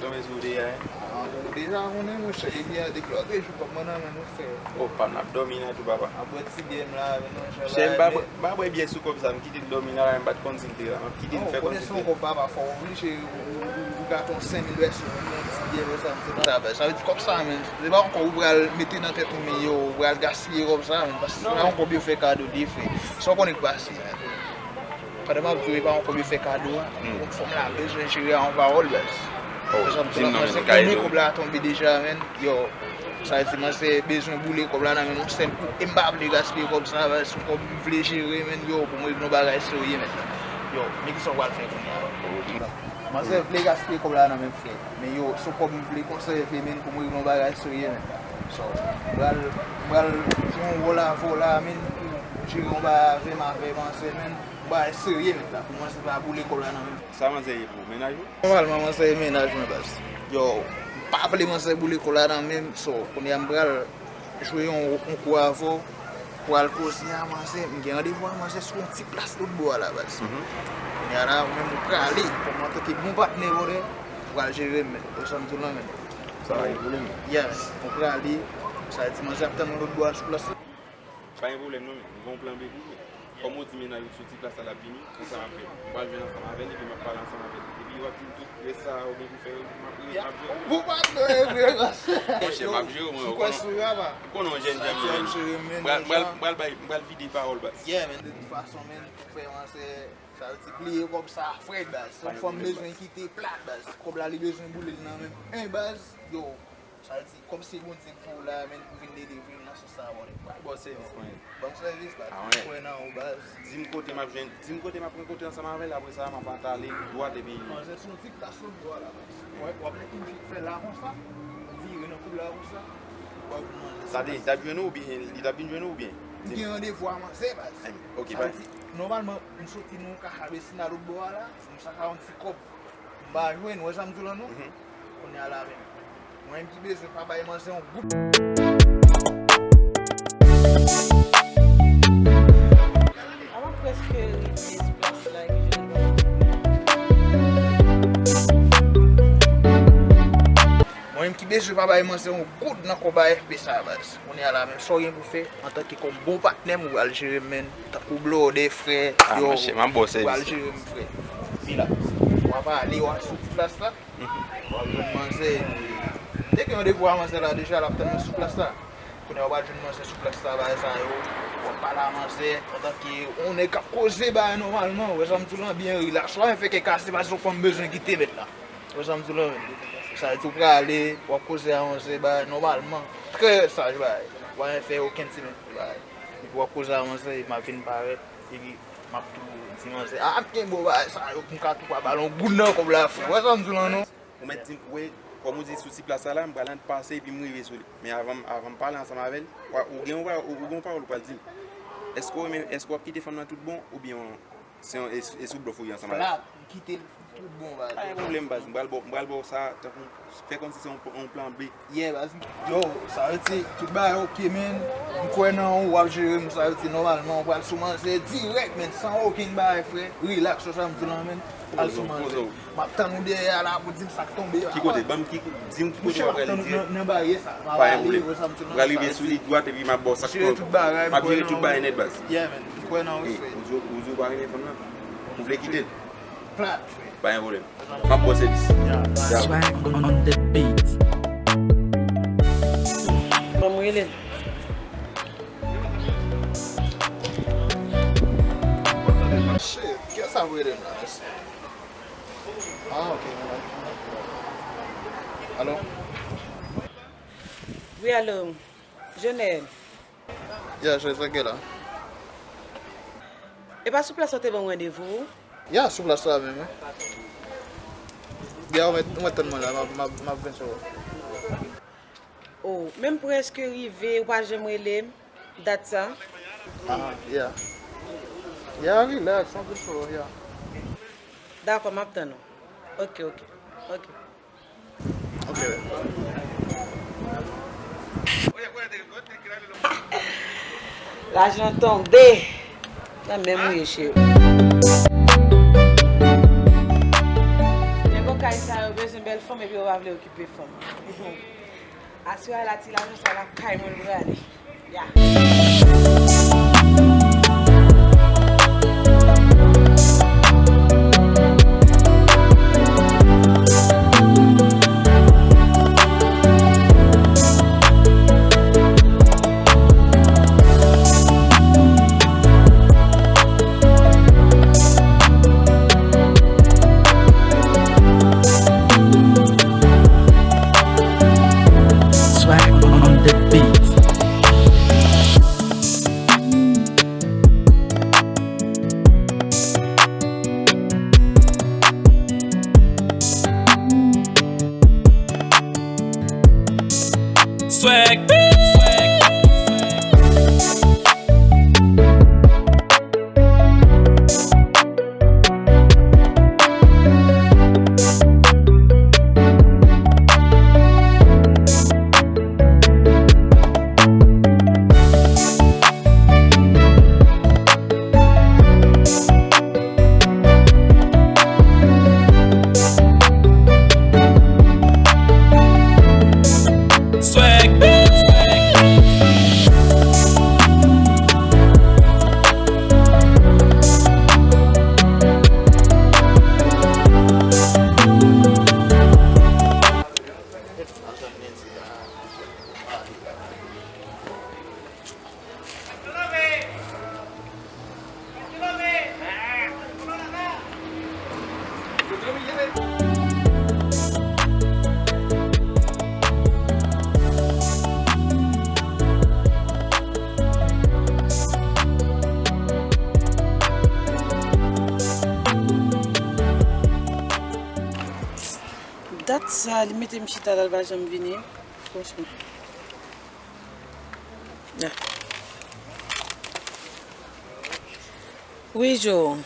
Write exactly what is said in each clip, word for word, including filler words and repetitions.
Tonbe sou ou deja, hein? Ah, ou deja konnen, monchè, depi a, depi lòt jou, kòb mwen nan men nou, frè. Oh, pa m, n ap dòmi la tou, papa. Ap bwè ti byè m la, men non, chè, m pa bwè, m pa bwè byè sou kòb sa, m kite l dòmi la, m pa t konn si l te la, m ap kite l fè kòmsi l te la. Kòb papa, fò w oblije, ou, ou, ou, ou gate yon senk mil vèsyon, yon ti byè, wè sa, m se pa sa, sa vle di kòb sa, men, se pa yon kòb ou pral mete nan tèt ou, men yo, ou pral gaspiye kòb sa, men, paske se pa yon kòb yo fè kado de frè. Sa w konnen k pase. Pandan m ap di w, e pa yon kòb yo fè kado a. Yon fanm la bezwen jere a yon pawòl, baz. Oh, di m non, men, se kòb la tonbe deja, men. Yo, sa vle di, manzè bezwen boule kòb la nan men m yon sèl kou. E m pa vle gaspiye kòb sa, baz. Se yon kòb m vle jere, men. Yo, pou mwen, yon bagay serye, men. Yo, men kisa w pral fè kounye a? Manzè vle gaspiye kòb la nan men m, frè. Men yo, se yon kòb m vle konsève, men, pou mwen, yon bagay serye, men. So, m pral, m pral jwe yon wòl avè w la, men, pou jere yon bagay avè m, avè manzè, men. Bagay serye, men, la. Pou mwen, se pa boule kòb la nan men. Sa manzè ye pou ou? Mennaj ou? Nòmalman, manzè ye mennaj mwen, baz. Yo, m pa vle manzè boule kòb la nan men m, so, kounye a m pral jwe yon, yon kou avè w, pral koze a manzè, m gen randevou a manzè sou yon ti plas lòt bò a la, baz. Kounye a la, ou menm ou prale, kòm antanke bon patnè, brother, ou pral jere m, men. Ou sa m di w lan, men. Sa pa gen pwoblèm. Yeah, men. Ou prale, sa vle di manzè ap tann ou lòt bò a sou plas la. Pa gen pwoblèm non, men m gen yon plan B pou ou. Kòm ou di mennaj ou sou ti plas la l ap vini, se sa m ap fè. M pral jwenn ansanm avè l epi m ap pale ansanm avè l. Epi w ap di m tout rès sa a ou gen pou fè yo, m ap rele, m ap jere. Bon patnè, vre, baz. Monchè, m ap jere w, mwen, ou konnen, ou konnen yon jèn jan m ye, men. M pral, m pral, m pral bay, m pral vide pawòl, baz. Yeah, men, de tout fason, men, frè, manzè, sa vle di pliye kòb sa, frè, baz. Se yon fanm bezwen kite plat, baz. Kòb la, li bezwen boule l nan men m, en, baz. Yo, sa vle di, kòm se Bondye k voye w la, men, pou vin delivre m nan sans sa a, brother. Pral ba w sèvis, men. Ban m sèvis, baz. M kwè nan ou, baz. Di m kote m ap jwenn, di m kote m ap rankontre ansanm avè l, apre sa, m ap atale dwat epi. Manzè sou yon ti plas lòt bò a la, baz. W ap, w ap mete yon fi k fè la konsa, vire nan koub la konsa, w ap jwenn manzè. Sa te, li t ap jwenn ou oubyen, li t ap vin jwenn ou oubyen? M gen randevou a manzè, baz. Ok, baz. Sa vle di, nòmalman, m soti nan yon kaka Besina lòt bò a la, m saka yon ti kòb. M pa jwenn, ou wè sa m di w lan non? Kounye a la menm. Mwen menm ki bezwen pa bay manzè yon goud. A, m ap prèske rive sou plas la epi je ne vois. Mwen menm ki bezwen pa bay manzè yon goud nan kòb a F P sa, baz. Kounye a la menm, sa w gen pou fè, antanke kòm bon patnè m, ou pral jere m, men, tankou blòdè, frè, yo, ou pral jere m, frè. Vila. W ap ale, w ap sou plas la. W ap jwenn manzè, epi m te gen randevou a manzè la deja, l ap tann mwen sou plas la. Kounye a w ap jwenn manzè sou plas la, bagay sa yo. W ap pale a manzè antanke yon nèg k ap koze bagay nòmalman, ou wè sa m di w lan, byen rilaks. W ap fè kè kase, pa se yon fanm bezwen kite mèt la. Ou wè sa m di w lan, men. Sa vle di w prale, w ap koze a manzè, bagay nòmalman. Trè saj, bagay. W pa fè okenn ti bagay. Epi w ap koze a manzè, epi m ap vin parèt, epi m ap tou di manzè, "A, kenbe w bagay sa yo pou m ka tou pa ba l yon goud nan kòb la, frè." Ou wè sa m di w lan, non? Ou mèt di m, wè, kòm ou di sou ti plas sa la, m pral ann pase epi m rive sou li. Men avan, avan m pale ansanm avè l, ou gen yon pa-, ou, ou gen yon pawòl ou pral di m. Èske w renmen, èske w ap kite fanm nan tout bon, oubyen se yon, e, e sou blòf ou ye ansanm avè l? Flat, m kite l tout bon, baz. Pa gen pwoblèm, baz. M pral ba w, m pral ba w sa, tankou, fè kòmsi se yon, yon plan B. Yeah, baz. Yo, sa vle di, tout bagay oke, men. M kwè nan ou, w ap jere m, sa vle di, nòmalman, ou pral sou manzè dirèk, men, san okenn bagay, frè. Rilaks, wè sa m di w lan, men. Al sou manzè. M ap tann ou dèyè a la pou di m sa k tonbe a. Ki kote? Ban m ki, di m ki kote w ap prale dirèk. Nan, nan baryè sa. M ap ale, wè sa m di w lan. M pral rive sou li dwat epi m ap ba w sa k tonbe. M ap jere tout bagay nèt, baz. Yeah, man. M kwè nan ou, frè. Ou di w, ou di w pa renmen fanm nan? Ou vle kite l? Plat, frè. Pa gen pwoblèm. M ap ba w sèvis. Yeah, bye. Swag on the beat. Ban m rele l. Shit, kiyès ap rele m la, mesye? Ah, ok. Alo? Wi, alo. Jonel. Ya, Jose, sa k gen la? E pa sou plas ou te ban m randevou? Ya, sou plas la menm, wi. Ya, ou mèt, ou mèt tann mwen la, m ap, m ap, m ap vin sou ou. Oh, men m prèske rive, ou pa janm rele m. Dat sa? Ah, ya. Ya, rilaks, anpil sou ou, ya. Dakò, m ap tann ou. Ok, ok. Ok. Lajan tonbe. Nan men m ou ye, cheri. Nèg kay sa yo bezwen Bèl fanm epi yo pa vle okipe fanm. Aswè a la ti lajan sa lakay mwen l prale. Ya. Swag on the beat. Swag beat. Swag beat. Dat sa, li mete m chita la, l pa janm vini. Franchman. Ah. Wi, Jo.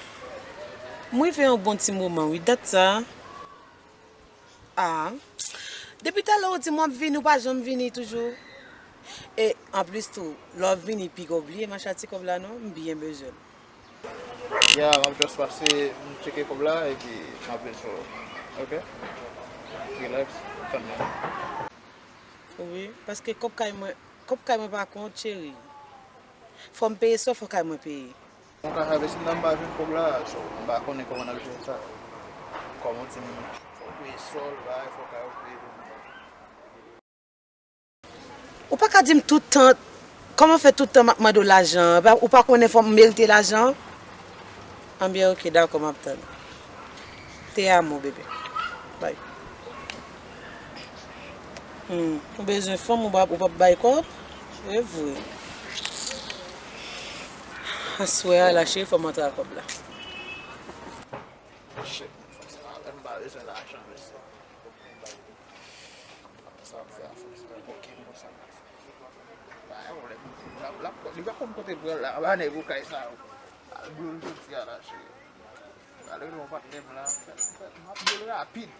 M rive yon bon ti moman, wi. Dat sa. Ah. Depi talè ou di m w ap vini, ou pa janm vini toujou. E anplis tou, lè w ap vini, piga w bliye m achte ti kòb la, non? M byen bezwen l. Ya, m ap just pase, m tcheke kòb la, epi m ap vin sou ou. Oke? Relax, tann mwen. Wi, paske kòb kay mwen, kòb kay mwen pa kont, cheri. Fò m peye sa, fò kay mwen peye. Mwen ka save si m nan m pa jwenn kòb la, so, m pa konnen kòman n ap jere sa. Kòm ou di m, fò w peye sòl, bagay, fò kay ou peye tou. Ou pa ka di m tout tan, kòman fè tout tan m ap mande w lajan an? Ou pa konnen fò m merite lajan an? Anbyen, oke, dakò, m ap tann. Te amo, bebe. Bay. Hmm, ou bezwen fanm, ou p ap, ou p ap bay kòb? E vre. Aswè a la, cheri, fò m antre a kòb la. Shit, m pa bezwen lajan, mesye. Sa ap fè a fòs, okenn bon sa ap fè. Pa gen pwoblèm. L ap, l ap, li pa konn kote l pral la, anba nèg ou kay sa yo. Al blo l jodi a la, cheri. Al rele yon patnè m la, m ap blo l rapid.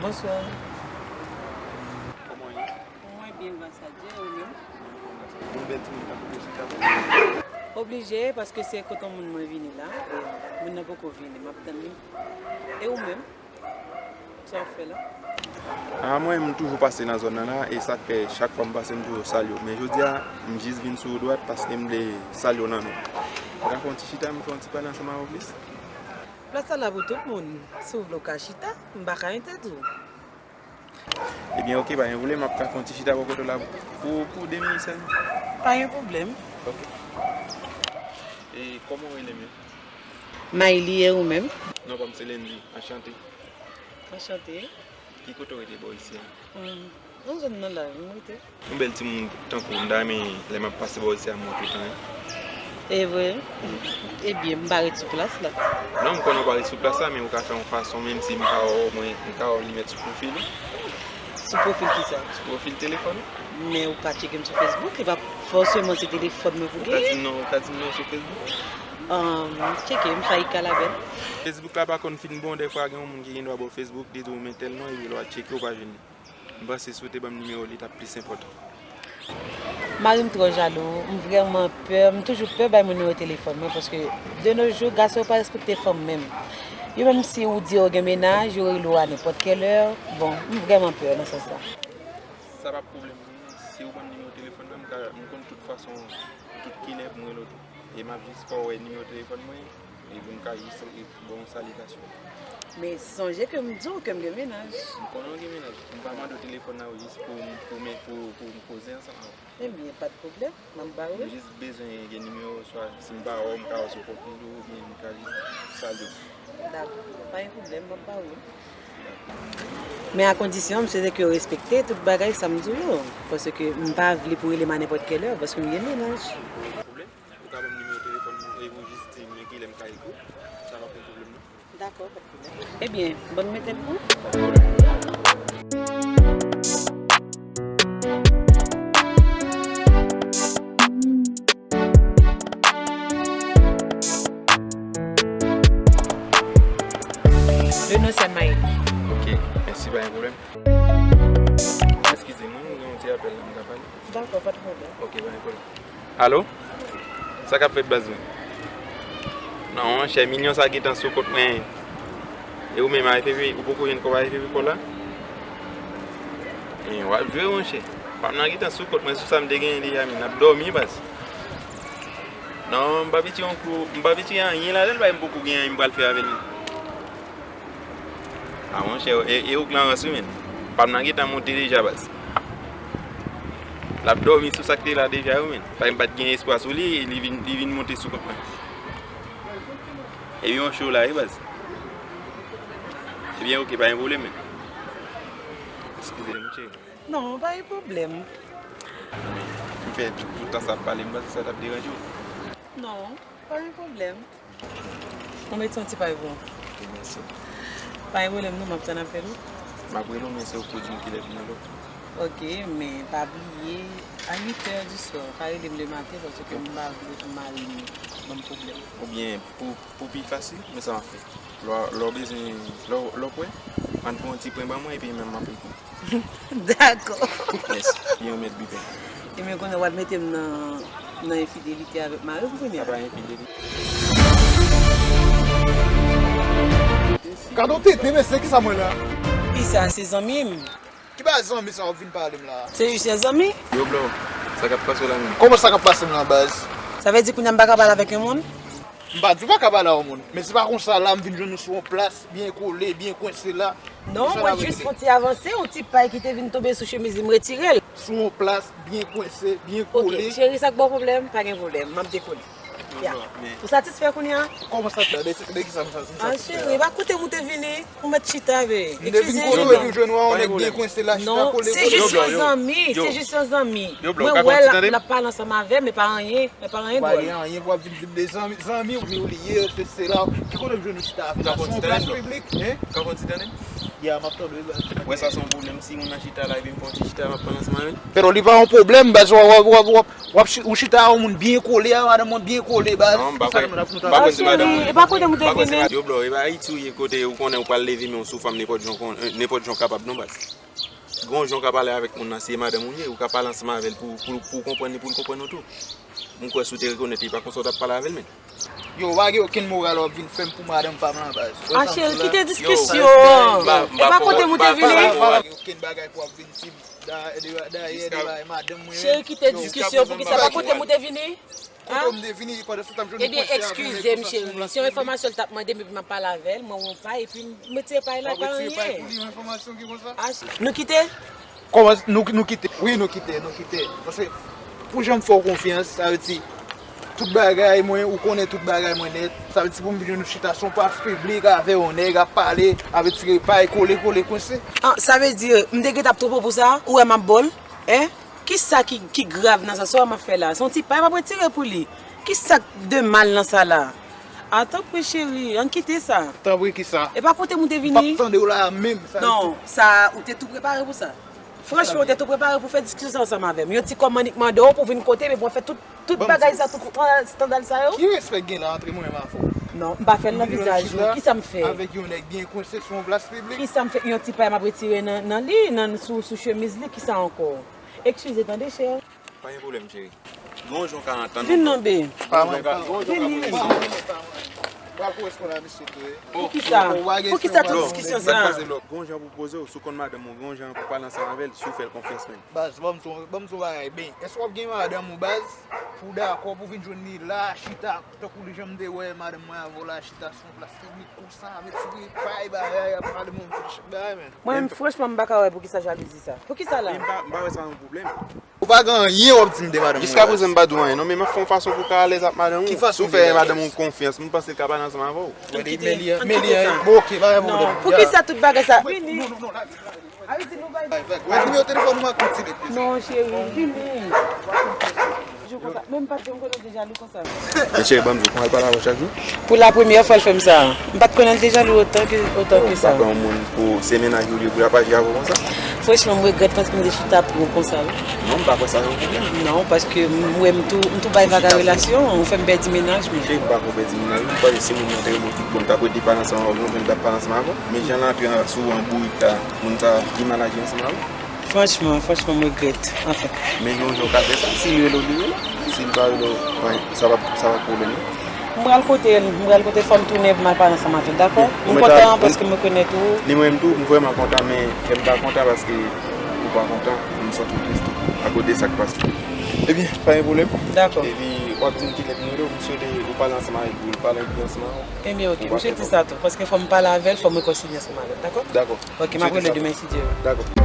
Bonswa. Kòman w ye? Mwen byen, gras a Dye, ou menm? Yon bèl timoun k ap oblije chita pou mwen. Oblije, paske se kote yon moun mwen vini la, e moun nan poko vini, m ap tann li. E ou menm? Sa w ap fè la? A, mwen, m toujou pase nan zòn nan la, e sa k fè chak fwa m pase, m toujou salye w. Men jodi a, m jis vin sou ou dwat paske m vle salye w nan non. M ka fè yon ti chita, m fè yon ti pale ansanm avè w plis? Plas la la pou tout moun. Si w vle w ka chita, m pa ka entèdi w. Ebyen, oke, pa gen pwoblèm, m ap ka fè yon ti chita bò kote w la pou, pou de minit sèlman. Pa gen pwoblèm. Oke. E kòman w rele menm? Mayli, e ou menm? Non pa m se Lendy, anchante. Anchante. Ki kote w rete bò isi a? Hmm, nan zòn nan la, m rete. Yon bèl timoun tankou w, m ta renmen lè m ap pase bò isi a, m wè w toutan, wi. E vre? Ebyen, m pa ret sou plas la. Non, m konnen w pa ret sou plas la, men ou ka fè yon fason, menm si m pa wè w, mwen, m ka wè w li mèt sou pwofil ou. Sou pwofil kisa? Sou pwofil telefòn ou. Men ou ka tcheke m sou Facebook, e pa fòseman se telefòn mwen pou genyen. Ou ka di m non, ou ka di m non sou Facebook? Ahn, tcheke m, Faïka Labelle. Facebook la pa konn fin bon, dèfwa gen yon moun ki gen dwa ba w Facebook, li di w men tèl non, epi lè w al tcheke, ou pa jwenn li. M panse si w te ban m nimewo w, li t ap plis enpòtan. Mari m twò jalou, m vrèman pè, m toujou pè bay moun nimewo telefòn mwen, paske de nos jours, gason yo pa respekte fanm menm. Yo menm si ou di yo gen mennaj, yo rele w a nenpòt kèlè. Bon, m vrèman pè nan sans sa. Sa pa pwoblèm pou mwen, si ou ban m nimewo telefòn nan, m ka, m konn tout fason, tout kilè pou m rele w tou. E m ap jis fè w wè nimewo telefòn mwen, epi m ka jis, e, ba w yon salitasyon. Men sonje ke m di w ke m gen mennaj. M konnen w gen mennaj. M pa mande w telefòn nan jis pou, pou, pou, pou m koze ansanm avè w. Ebyen, pa de pwoblèm, m ap ba w. M jis bezwen gen nimewo w, swa si m pa wè w, m ka wè sou pwofil ou, oubyen m ka jis salye w. Dakò, pa gen pwoblèm, m ap ba w. Men a kondisyon, m swete ke w respekte tout bagay sa m di w yo, paske m pa vle pou w rele m a nenpòt kèlè, paske m gen mennaj. Ou ka ban m nimewo telefòn mwen, epi w jis di m kilè m ka ekri w. Sa pa pran pwoblèm, non. Dakò, pa de pwoblèm. Ebyen, ban m mete l pou ou. Le nom c'est Maëlie. Ok, mèsi, pa gen pwoblèm. Eskize mwen, mwen gen yon ti apèl la, m ka pale? Dakò, pa de pwoblèm. Ok, pa gen pwoblèm. Alo? Sa k ap fèt, baz mwen? Non, monchè, milyon sa gentan sou kont mwen. E ou menm, A F P, ou poko jwenn kòb A F P kò la? E, w ap jwe, monchè. Kòb nan gentan sou kont mwen, sou sa m te genyen deja, men n ap dòmi, baz. Non, m p ap retire yon kou, m p ap retire anyen ladan l, paske m poko gen anyen m pral fè avè l. A, monchè, e, e ou k lan rans wi, menn. Kòb nan gentan monte deja, baz. L ap dòmi sou sa k te la deja, wi, menn. Paske m pa t gen espwa sou li, e li vin, li vin monte sou kont mwen. Epi yon cho la, wi, baz. Ebyen, oke, pa gen pwoblèm, menn. Eskize, monchè. Non, pa gen pwoblèm. M fè tout, tout tan sa ap pale, m panse sa t ap deranje w. Non, pa gen pwoblèm. Mwen mete yon ti pay pou ou. Ok, mèsi. Pa gen pwoblèm non, m ap tann apèl ou. M ap rele w, men se ou k pou di m kilè pou m rele w. Ok, men pa bliye, a uit è di swa, pa rele m lematen, paske m pa vle pou mari m ban m pwoblèm. Oubyen, pou, pou pi fasil, men sa m ap fè. Lè w, lè w bezwen, lè w, lè w prè, ann pran yon ti pwen ban mwen, epi menm m ap rele w. Dakò. Mèsi. Byen remèt biten. Ebyen, kounye a w al mete m nan, nan enfidelite avèk mari m kounye a. Sa pa enfidelite. Gade w tete, mesye, kisa mwen la? Kisa, se zanmi m? Ki bagay zanmi sa w ap vin pale m la? Se jis yon zanmi. Yo, bro, sa k ap pase w la menm? Kòman sa k ap pase m la, baz? Sa vle di kounye a m pa ka pale avèk yon moun? M pa di w pa ka pale a yon moun, men se pa konsa la m vin jwenn ou sou yon plas, byen kole, byen kwense la. Non, mwen jis fè yon ti avanse, yon ti pay ki te vin tonbe sou chemiz li, m retire l. Sou yon plas, byen kwense, byen kole. Ok, cheri, sa k ba w pwoblèm? Pa gen pwoblèm, m ap dekole. Ya. Ou satisfè kounye a? Kòman sa fè? De, de kisa m satisfè? Ah, cheri, e pa kote m ou te vini. Ou mèt chita, be. M te vin kote w epi w jwenn w a yon nèg byen kwense la, chita kole kole. Non, se jis yon zanmi, se jis yon zanmi. Mwen wè l ap pale ansanm avè m, e pa anyen, e pa anyen dwòl. Anyen pou w ap vin di m de zanmi, zanmi w li ye, se, se la. Ki kote m jwenn ou chita avè la? Sou yon plas piblik, en? Ou ka fè yon ti tande m? Ya, m ap tande w, baz. Ou wè sa se yon pwoblèm si moun nan chita la epi m fè yon ti chita m ap pale ansanm avè l? Pero li pa yon pwoblèm, baz, w ap, w ap, w ap, w ap, w ap chi-, ou chita a yon moun byen kole, a madanm mwen byen kole, baz. Non, m pa kwè, m pa kwè se madanm mwen. Ah, cheri, e pa kote m ou te vini? Yo, bro, e pa Ayiti w ye kote ou konnen ou pral leve men w sou fanm nenpòt jan w kon-, euh, nenpòt jan w kapab non, baz. Gen yon jan w ka pale avèk moun nan, si e madanm ou ye, ou ka pale ansanm avè l pou, pou, pou w konprann li, pou l konprann ou tou. M kwè si w te rekonèt li, e pa konsa w t ap pale avè l, menn. Yo, w pa gen okenn moral w ap vin fè m pou madanm pa m lan, baz. Ah, cheri, kite diskisyon an. E pa kote m ou te vini? W pa gen okenn bagay pou w ap vin di m. Da, de, dayè, de bagay madanm mwen. Cheri, kite diskisyon pou kisa? Pa kote m ou te vini? Kote m te vini, pandan se tan m jwenn konsèy avè yon nèg konsa sou yon plas piblik. Ebyen, eskize m, cheri. Se yon enfòmasyon l t ap mande m, epi m ap pale avè l, mwen wè yon pay, epi m retire pay la, pa anyen. W ap retire pay pou li, yon enfòmasyon ki konsa? Ah, nou kite? Kòman nou, nou kite? Wi, nou kite, nou kite. Paske pou jan m fè w konfyans, sa vle di, tout bagay mwen, ou konnen tout bagay mwen nèt. Sa vle di pou m vin jwenn ou chita sou yon plas piblik avè yon nèg ap pale, ap retire pay, kole, kole, kwense. Ah, sa vle di, m te gentan ap twonpe w pou sa? Ou wè m ap ba w l? Hein? Kisa ki, ki grav nan sa? Sa w wè m ap fè la? Se yon ti pay m ap retire pou li. Kisa k de mal nan sa la? Ah, tanpri, cheri, ann kite sa. Tanpri kisa? E pa kote m ou te vini? M p ap tande w la a menm, sa vle di. Non, sa, ou te tou prepare pou sa. Franchman, ou te tou prepare pou fè diskisyon sa ansanm avè m. Yon ti kòb m annik mande w pou w vin kote m epi w ap fè tout, tout bagay sa, tout skandal sa yo. Ki respè k gen la antre mwen menm avè w? Non, m pa fè l nan vizaj ou. Kisa m fè? Avèk yon nèg byen kwense sou yon plas piblik. Kisa m fè? Yon ti pay m ap retire nan, nan li, nan, sou, sou chemiz li, kisa ankò? Eskize tande, chè. Pa gen pwoblèm, cheri. Gon jan w ka antann. Vin non, be. Pa mwen, pa mwen. Vini. Pral koresponn a misye tou, wi. Poukisa? Poukisa tout diskisyon sa? Sa k pase, lò? Gon jan pou poze w, si w konn madanm ou, gon jan pou pale ansanm avè l, si w fè l konfyans menm. Baz, ban m di w, ban m di w bagay, ben, èske w ap gen madanm ou, baz, pou w dakò pou w vin jwenn li la, chita, tankou lè jan m te wè madanm mwen avè w la, chita sou yon plas piblik konsa, avèk ti pay, bagay, ap pale moun tout bagay, men. Mwen menm, franchman, m pa ka wè poukisa jalouzi sa. Poukisa la? Men m pa, m pa wè sa yon pwoblèm. Ou pa gen anyen w ap di m de madanm ou. Jiskaprezan m pa di w anyen non, men m ap fè yon fason pou w ka alèz ak madanm ou. Ki fason? Si w fè madanm ou konfyans, m panse l ka pale ansanm avè w. Ann kite sa. Non, poukisa tout bagay sa? Vini. Wè nimewo telefòn ou ak tout ti nèg. Non, cheri, vini. Jou konsa. Men m pa t janm konnen w te jalou konsa. Men cheri, ban m di w, konn al pale avè w chak jou? Pou la premyè fwa l fè m sa. M pa t konnen l te jalou otan ke, otan ke sa. Ou pa gen yon moun pou se mennaj ou li pou l ap aji avè w konsa? Franchman, m regrèt paske m te chita pou w konsa, wi. Non, m pa kwè sa yon pwoblèm. Non, paske m wè m tou, m tou bay vaga relasyon, ou fè m pèdi mennaj mwen. Cheri, m pa kwè w pèdi mennaj ou, paske si moun nan te renmen w tout bon, l t ap rete pale ansanm avè w, ou menm t ap pale ansanm avè w. Men jan l antre sou ou an bourik la, moun sa ap pi mal aji ansanm avè w. Franchman, franchman, m regrèt. Anfen. Men gen yon jan w ka fè sa. Si l rele w, li rele w. Si l pa rele w, sa p ap, sa p ap pwoblèm, non. M pral kote l, m pral kote l, fò m tounen pou m al pale ansanm avè l, dakò? M kontan paske m rekonèt ou. Ni mwen menm tou, m vrèman kontan, men kè m pa kontan paske ou pa kontan, m santi w tris tou, akoz de sa k pase. Ebyen, pa gen pwoblèm. Dakò. Epi, w ap di m kilè pou m rele w, m swete ou pale ansanm avè l, pou l pale ansanm avè w. Ebyen, oke, m swete sa tou, paske fò m pale avè l, fò m rekonsilye ansanm avè l, dakò? Dakò. Ok, m ap rele demen si Dye vle. Dakò.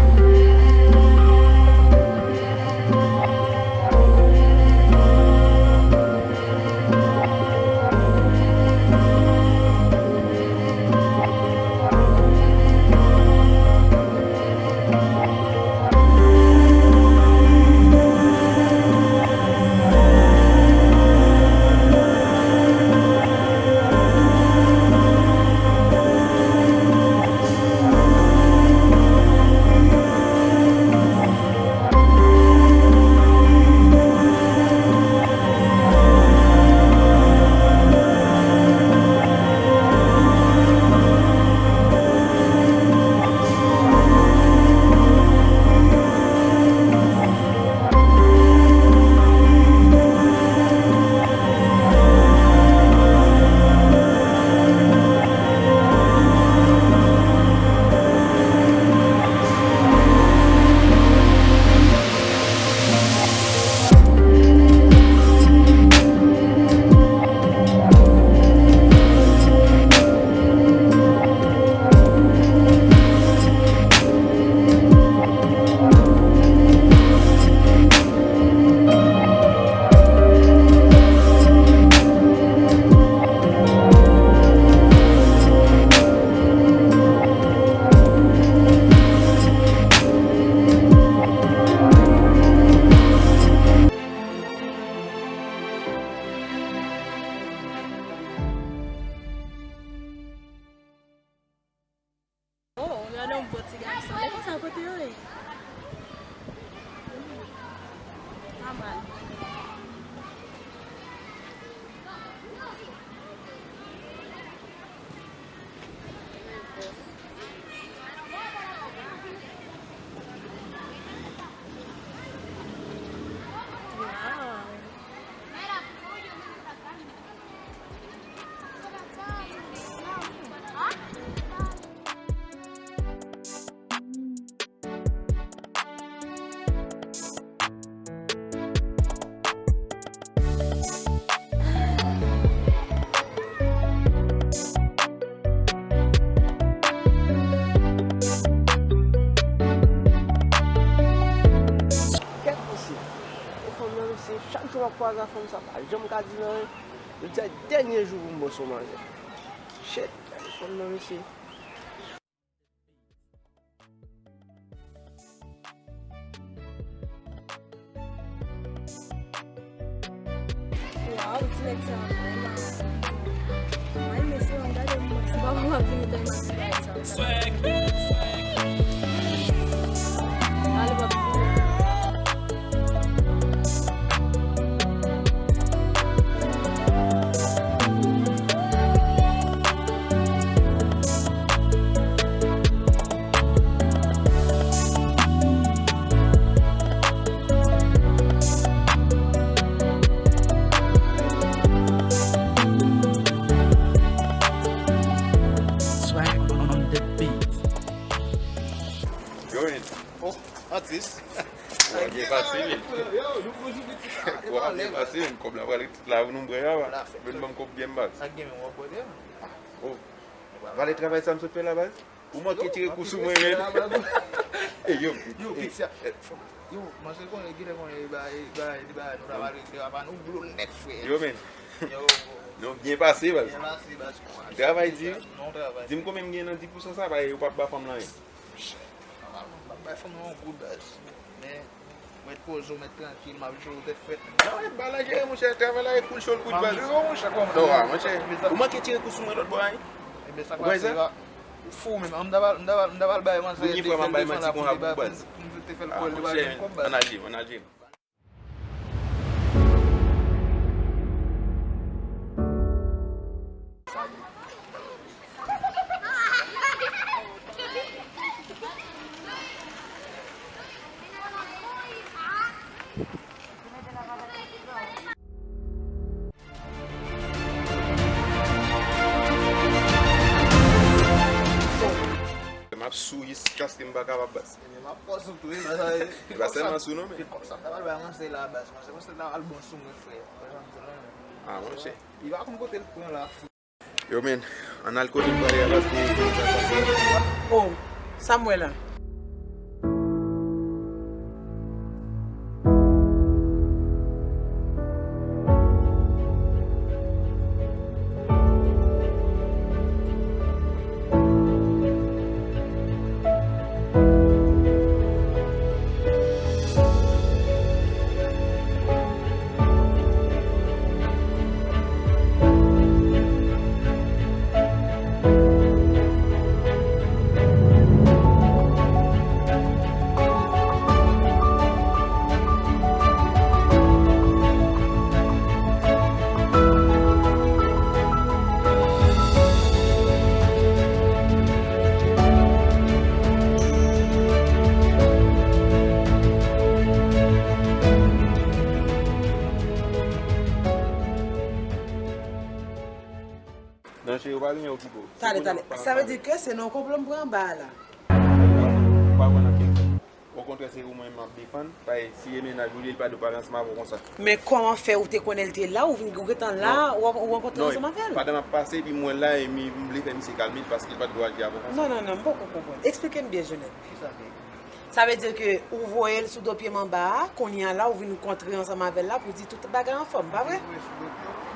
Oh, gade yon bon ti gason. E konsa kote yo ye? Pa mal. Wow. Kèt mesye. E fanm nan, mesye, chak jou m ap kwaze ak fanm sa, pa janm ka di l anyen. Jodi a dènye jou pou m bòs yon manzè. Shit, gade fanm nan, mesye. Waw, ti nèg sa vrèman. Ay, mesye, ann gade mwen. Se pa pou m ap vini tan imaje bagay sa. Swag. Ale, papi. Kòb la byen pase, men kòb la pral ret la pou nou bwè a, baz. Men ban m kòb byen, baz. Sa gen men w ap bwè. Oh. Valè travay sa m sot fè la, baz. Ou manke tire kou sou mwen, men. Ey, yo. Yo, piti a. Yo, manzè konnen, genlè konnen, e ba, e ba, e ba, nou ta pale de apa nou glo nèt, frè. Yo, men. Yo. Nou byen pase, baz. Byen pase, baz. Travay di. Non, travay. Di m konbyen m gen nan dis pousan sa, ba, yo p ap ba fanm lan anyen. Nòmalman, m p ap bay fanm lan yon goud, baz. Men, mèt poze w, mèt trankil, m ap jere w tèt frèt. Travay pa la jere, monchè, travay la e koul cho l koul baz. M ap jere w, monchè, kòman? Non, a, monchè, ou manke tire kou sou mwen lòt bò a, wi. Ebyen, sa k pase la? Ou fou menm. An, m ta pral, m ta pral, m ta pral bay manzè de mil de san la pou li bay pou m te fè l kòl li pa jwenn kòb, baz. Ann al jere, ann al jere. M ap sou jiskaske m pa kapab, baz. Ebyen, m ap fòse w tou, wi, baz. E pa sèlman sou non, men. Se kòb sa m ta pral bay manzè la, baz. Manzè, manzè ta pral bon sou mwen, frè. Wè sa m di w la, men. Ah, monchè. Li pa konn kote l pran la. Yo, men, ann al kote m prale a, baz, pou nou sa pase. Oh, sa m wè la? Non, cheri, ou pa bezwen okipe w. Tande, tande. Sa vle di ke se nan yon konplo m pran anba a la. Ou pa pran nan kèk. Okontrè, se ou mwen m ap defann. Paske si e mennaj ou li, li pa dwe pale ansanm avè w konsa. Men kòman fè ou te konnen l te la, ou vin, ou gentan la, ou, ou rankontre ansanm avè l? Non, pandan m ap pase, epi m wè l la, e mi, m vle fè misye kalme l, paske li pa t dwe aji avè w konsa. Non, non, non, m poko konprann. Eksplike m byen, Jonèt. Kisa ke? Sa vle di ke ou voye l sou do pye m anba a, kounye a la, ou vin rankontre ansanm avè l la pou di tout bagay anfòm, pa vre?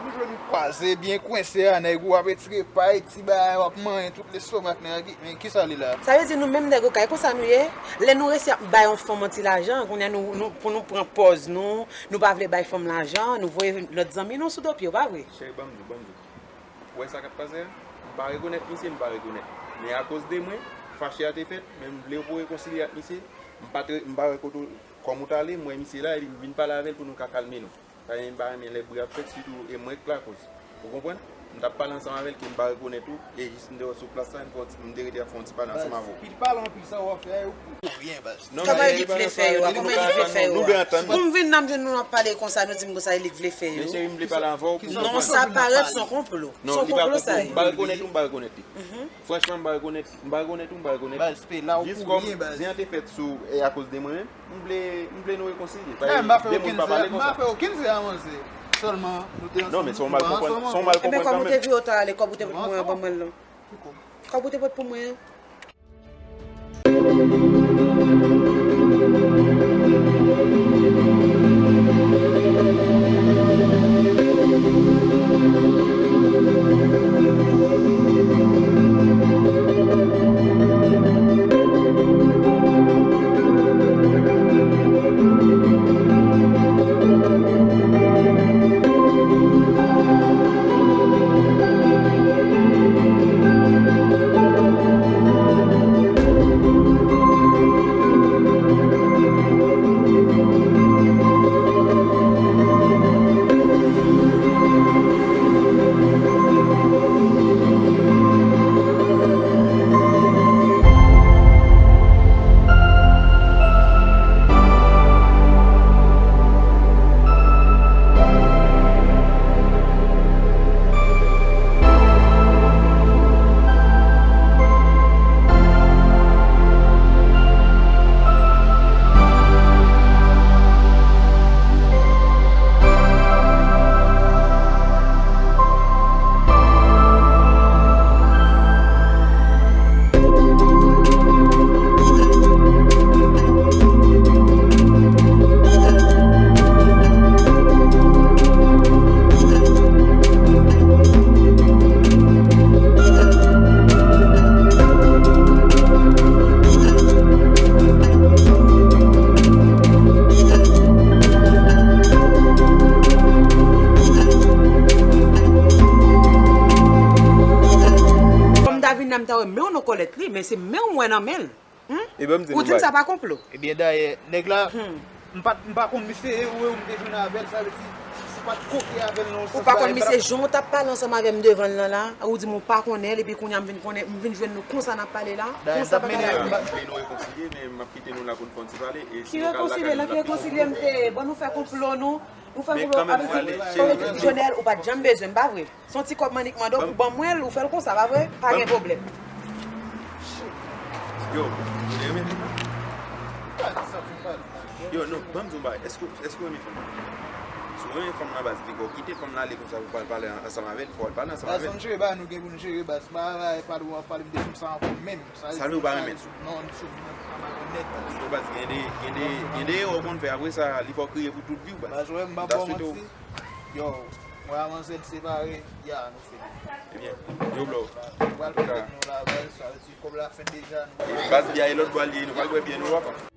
Ou jwenn kwaze byen kwense a, nèg ou ap etire pay, ti bagay, w ap manyen tout lestomak nèg. Men kisa li la? Sa vle di nou menm nèg okay, konsa nou ye. Lè nou resi ap bay yon fanm yon ti lajan, kounye a nou, nou, pou nou pran pòz nou, nou pa vle bay fanm lajan, nou voye lòt zanmi nou sou do pye w, pa vre? Cheri, ban m di w, ban m di w. Ou wè sa k ap pase a? M pa rekonèt misye, m pa rekonèt. Men akoz de mwen, fache a te fèt, men m vle pou rekonsilye ak misye. M pa t re-, m pa wè kote w, kòm ou t ale, m wè misye la, epi m vin pale avè l pou nou ka kalme nou. Paske m pa renmen lè bri ap fèt, sitou e mwen k lakoz. Ou konprann? M t ap pale ansanm avè l ke m pa rekonèt ou, e jis m te wè w sou plas la, m fè yon ti, m te rete ap fè yon ti pale ansanm avè w. Anpil pale, anpil sa w ap fè a, yo pou ryen, baz. Non, kòman Elik vle fè yo a? Kòman Elik vle fè yo a? Pou m vin nan m jwenn nou ap pale konsa, nou di m konsa Elik vle fè yo. Men cheri, m vle pale avè w pou konprann. Non, sa parèt se yon konplo. Non, se yon konplo sa ye. M pa rekonèt ou, m pa rekonèt li. Franchman, m pa rekonèt, m pa rekonèt ou, m pa rekonèt li. Baz, pe la ou pou ryen, baz. Jis kòm zen an te fèt sou, e akoz de mwen menm, m vle, m vle nou rekonsilye. Paske de moun pa pale konsa. M pa fè okenn zen a manzè. Sèlman, nou te ansanm, nou pa ansanm ankò. Ebyen, kòm ou te vire w ta ale, kòb ou te pot pou mwen an, ban mwen l non. Kòb ou te pot pou mwen an. Men se men w wè nan men l. Hmm? Ou di m sa pa konplo? Ebyen, dayè, nèg la, m pa, m pa konn misye, e ou, e ou m te jwenn avè l, sa vle di, ou pa t koke avè l nan yon sans. Ou pa konn misye, jan w t ap pale ansanm avè m devan l lan la, ou di m ou pa konnen l, epi kounye a m vin konnen, m vin jwenn nou konsa n ap pale la, konsa bagay la ye. Dayè, m ap vle nou rekonsilye, men m ap kite nou la pou n fè yon ti pale, e si nou ka lakay nou, n ap kite nou. Ki rekonsilye m te ye? Bon, nou fè konplo nou, nou fè konplo, avè di, Jonel, ou pa t janm bezwen m, pa vre? Se yon ti kòb m annik mande w pou ban mwen l, ou fè l konsa, pa vre? Pa gen pwoblèm. Yo, ou renmen nèg la? Yo, non, ban m di w yon bagay. Èske, èske w renmen fanm nan? Si w renmen fanm nan, baz, piga w kite fanm nan ale konsa pou w al pale ansanm avè l, fò w al pale ansanm avè l. Baz, ann jere bagay nou gen pou n jere, baz. Pa, pa, pa, pa pale m de fanm sa ankò menm. Sa vle di ou pa renmen l? Non, m sou, m pa renmen l nèt. Yo, baz, gen de, gen de, gen de erè w konn fè, apre sa, li fè w kriye pou tout vi w, baz. Baz, ou wè m pa ba w manti. Yo, mwen a manzè separe, ya, nou fini. Ebyen, yo, bro. Ou pral pèmèt nou la, baz, sa vle di kòb la fèt deja, nou pral. Baz, byen, e lòt bò al ye, nou pral bwè byen, nou, papa.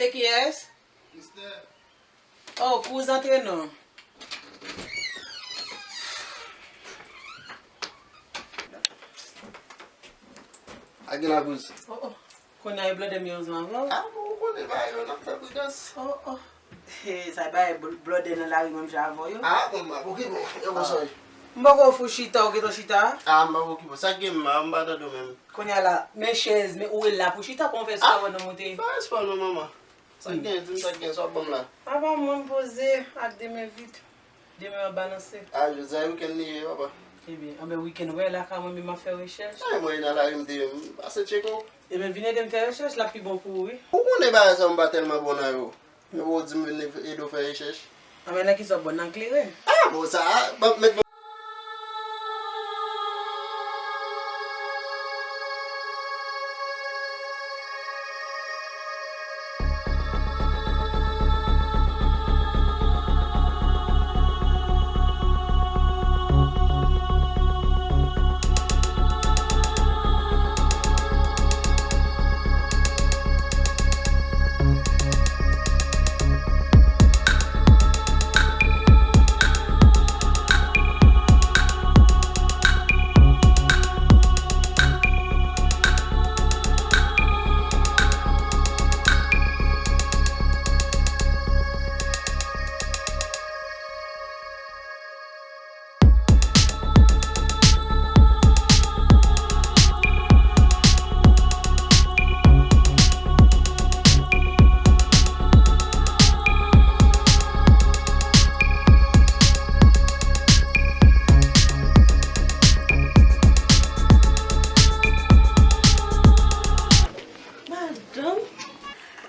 Se kiyès? Mister. Oh, kouz, antre non. Ak gen la kouz. Oh, oh. Kounye a e blòdè m yo ansanm avè w. Ah, bon, ou konnen bagay yo, n ap fè pridans. Oh, oh. He, sa bay bl-, blòdè nan lari menm jan avè w yo. Ah, bon, m ap okipe w. E konsa w ye? M poko fou chita, ou gentan chita? Ah, m ap okipe w. Sa k gen m la, m pa tande w menm. Kounye a la, men chèz, men ou wè l la pou chita, konfè sou kawon nan monte. Ah, fè respè w non, manman. Sa k gen, di m sa k gen, sa w ap ban m la. Apa mwen m poze, ak demen vit. Demen an balanse. Ah, jodi a wikenn li ye, papa. Ebyen, anben wikenn wè lakay mwen menm m ap fè rechèch. Ay, mwen nan lari m te, m pase tcheke w. Ebyen, vin ede m fè rechèch, l ap pi bon pou ou, wi. Ou konnen bagay sa yo m pa tèlman bon nan yo. Men ou di m vin ede w fè rechèch. Anben, nan kisa w bon, nan kleren? Ah, bon, sa, bon, met bon.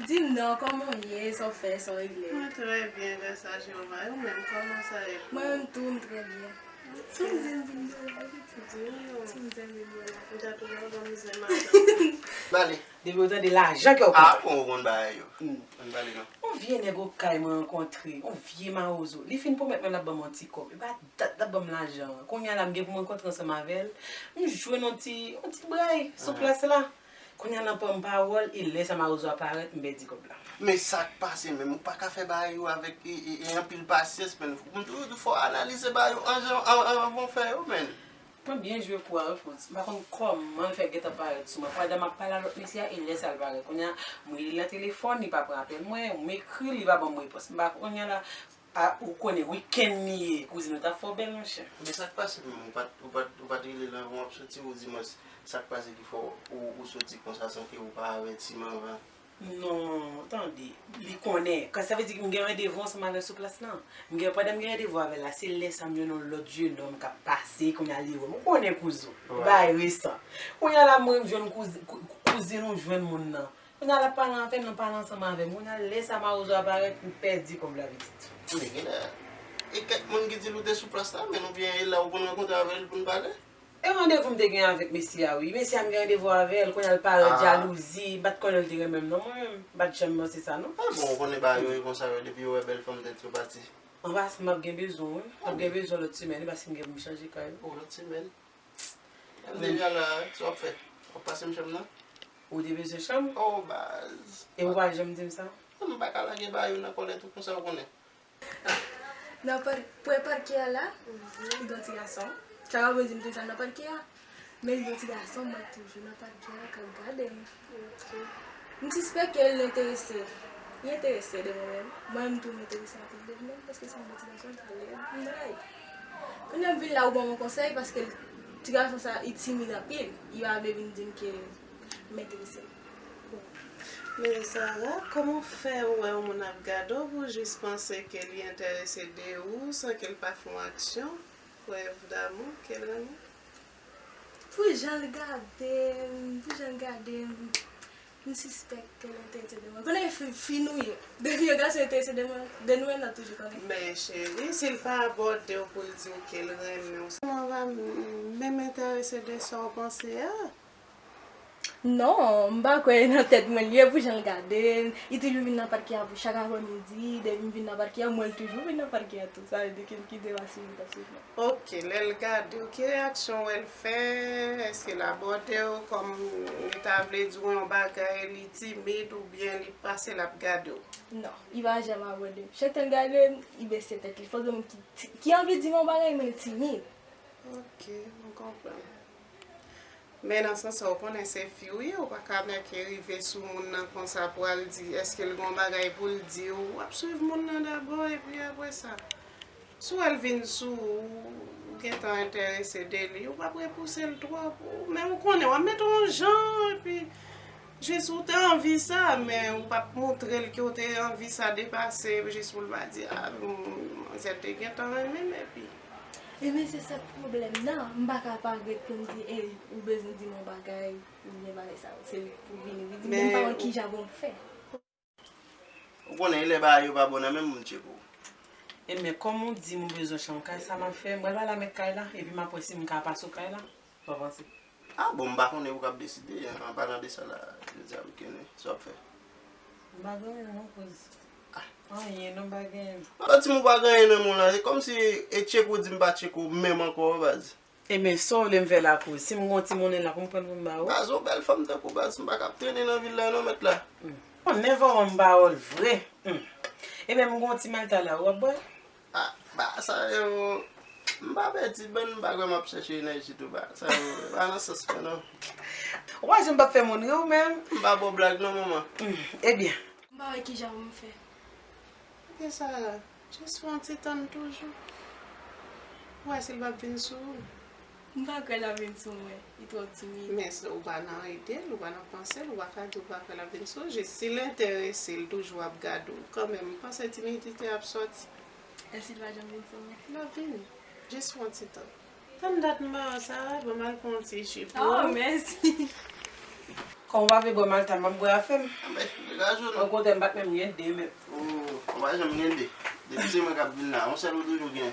Di m non, kòman w ye, sa w fè, sa w regle? Mwen trè byen, gras a Jewova. E ou menm, kòman sa ye pou ou? Mwen menm tou, m trè byen. Sa w di m vin dèyè, pitit? Di m non. Si m zenmen mwen la. Ou ta toujou ap ban m zenmen. Bale. Depi w tande lajan kè w kontan. Ah, bon, ou konn bagay yo. Konn pale non. Yon vye nèg okay mwen rankontre, yon vye mawozo. Li fin pwomèt mwen l ap ban m yon ti kòb. E pa dat l ap ban m lajan an. Kounye a la, m gen pou m rankontre ansanm avè l. M jwenn yon ti, yon ti bray sou plas la. Kounye a nan pran m pawòl, e lè sa mawozo a parèt, m pèdi kòb la. Men sa k pase menm, ou pa ka fè bagay yo avèk e, e, e anpil pasyans, men m toujou di w fò w analize bagay yo an jan, an, an, anvan w fè yo, men. Mwen byen jwe kou a wi Prince. M pa konn kòman l fè gentan parèt sou mwen. Pandan m ap pale a lòt mesye a, e lè sa l parèt. Kounye a, m rele l nan telefòn, li pa pran apèl mwen, m ekri l, li pa ban m repons. M pa kounye a la, a, ou konnen, wikenn li ye, kouzin ou t ap fè w bèl, monchè. Men sa k pase menm, ou pa t, ou pa t, ou pa t rele l anvan w ap soti, ou di mwen sa k pase ki fè w, ou, ou soti konsa san ke ou pa avèti m anvan? Non, tande, li konnen. Kan sa vle di m gen randevou ansanm avè l sou plas lan. M gen, pandan m gen randevou avè l la, se lè sa m jwenn yon lòt jenòm k ap pase, kounye a li wè m. Ou konnen kouzou, bagay resan. Kounye a la mwen m jwenn kouz, kou, kouzin ou jwenn moun nan. Kounye a l ap pale avè m, l ap pale ansanm avè m. Kounye a lè sa mawozo a parèt, m pèdi kòb la pitit. Men gen lè, e kèk moun ki di l ou te sou plas la, men oubyen e la ou konn rankontre avè l pou n pale? E randevou m te gen avèk mesye a wi. Mesye a m gen randevou avè l, kounye a l parèt jalouzi, m pa t konnen l te renmen m non mwen menm. M pa t janm panse sa non. A bon, ou konnen bagay yo ye konsa yo, depi yo wè bèl fanm tèt yo pati. Anpas m ap gen bezwen wi. M ap gen bezwen lòt semèn wi, paske m gen pou m chanje kay wi. O, lòt semèn? Menm deja la, sa w ap fè? W ap pase m chanm nan? Ou te bezwen chanm? O, baz. E ou pa janm di m sa? Non, m pa ka lage bagay yo nan kòlèt ou konsa, ou konnen. Nan pa, prè pakè a la, li gen yon ti gason. Sa ka vle di m te sa nan pakè a. Men li gen yon ti gason, mwen toujou nan pakè a k ap gade m. M sispèk ke l enterese. Li enterese de mwen menm. Mwen menm tou m enterese anpil de li menm, paske se yon bon ti gason, li pa lèd, m dray. Kounye a m vin la ou ban m yon konsèy, paske ti gason sa, li timid anpil. Li pa vle vin di m ke m enterese l. Bon. Men Sarah, kòman w fè ou wè yon moun ap gade w pou w jis panse ke li enterese de ou san ke l pa fè yon aksyon, prèv damou, ke l renmen? Pou jan l gade m, pou jan l gade m, m sispèk ke l enterese de mwen. Konnen fi, fi nou ye. Depi yon gason enterese de mwen, de nou menm n ap toujou konnen. Men cheri, si l pa abòde w pou l di w ke l renmen w, sa va menm enterese de sa w panse a? Non, m pa kwè nan tèt mwen li ye pou jan l gade m. Li toujou vin nan pakè a pou chak aprèmidi, depi m vin nan pakè a, m wè l toujou vin nan pakè a tou. Sa vle di ke m kite l ap swiv, l ap swiv mwen. Ok, lè l gade w, ki reyaksyon w wè l fè? Èske l abòde w kòm li ta vle di w yon bagay, li timid oubyen li pase l ap gade w? Non, li pa janm abòde m. Chak tan l gade m, li bese tèt li. Fòk gen moun ki, ki anvi di m yon bagay, men l timid. Ok, m konprann. Men nan sans sa, ou konnen se fi w ye, ou pa ka mèke rive sou moun nan konsa pou al di, èske l gen yon bagay pou l di w? W ap swiv moun nan dabò, epi apre sa, si w wè l vin sou ou, ou gentan enterese de li, ou p ap repouse l twòp, ou, men ou konnen, w ap mete yon jan, epi jis ou te anvi sa, men ou p ap montre l ke w te anvi sa depase, jis pou l pa di, a, manzè te gentan renmen m, epi. Ebyen, se sa k pwoblèm nan. M pa ka pa ret pou m di, ey, ou bezwen di m yon bagay, oubyen bagay sa yo. Se li pou vini, li di m, men m pa wè kijan pou m fè. Ou konnen, e lè bagay yo pa bon nan menm moun tcheko. Ebyen, kòm ou di m ou bezwen chanm kay, sa m ap fè, m pral pale a mèt kay la, epi m ap wè si m ka pase w kay la. Sa w panse? A bon, m pa konnen, ou k ap deside, an palan de sa la, jodi a wikenn wi, sa w ap fè? M pa gen anyen non, kouz. Anyen non, m pa gen anyen. Alò, di m ou pa gen anyen nan men w la, se kòmsi e tcheko ou di m pa tcheko menm ankò, baz. Ebyen, sa w vle m fè la, kouz? Si m gen yon ti monnen la, pou m pran l pou m ba ou? Baz, yon bèl fanm tankou w, baz, m pa ka ap trennen nan vil la non, mèt la. Bon, nèvan w an m ba w l vre. Ebyen, m gen yon ti malta la, w ap bwè? A, ba sa yo, m pa pèdi bann, m pa kwè m ap chèche enèji tou ba. Sa yo, pa nan sans mwen non. Ou pa janm p ap fè moun ri w menm. M pa ba w blag non, manman. Ebyen. M pa wè kijan pou m fè. Ebyen, Sarah, jis fè yon ti tann toujou. Ou wè si l p ap vin sou ou. M pa kwè l ap vin sou mwen, li twò timid. Men si ou pa nan ide l, ou pa nan panse l, ou pa ka di ou pa kwè l ap vin sou ou. Jis si l enterese, l toujou ap gade w kanmenm. M panse timidite a ap sòti. Èske l pa janm vin sou mwen? L ap vini. Jis yon ti tan. Tann dat m ba w sa, ban m al pran yon ti ji pou ou. Oh, mèsi. Kòm w pa vle bwè malta, m ap bwè afè m. Anben, degaje w non. Okontrè, m pa t menm gen de menm. Oh, ou pa janm gen de. Depi se mwen k ap vin la, yon sèl ou toujou gen.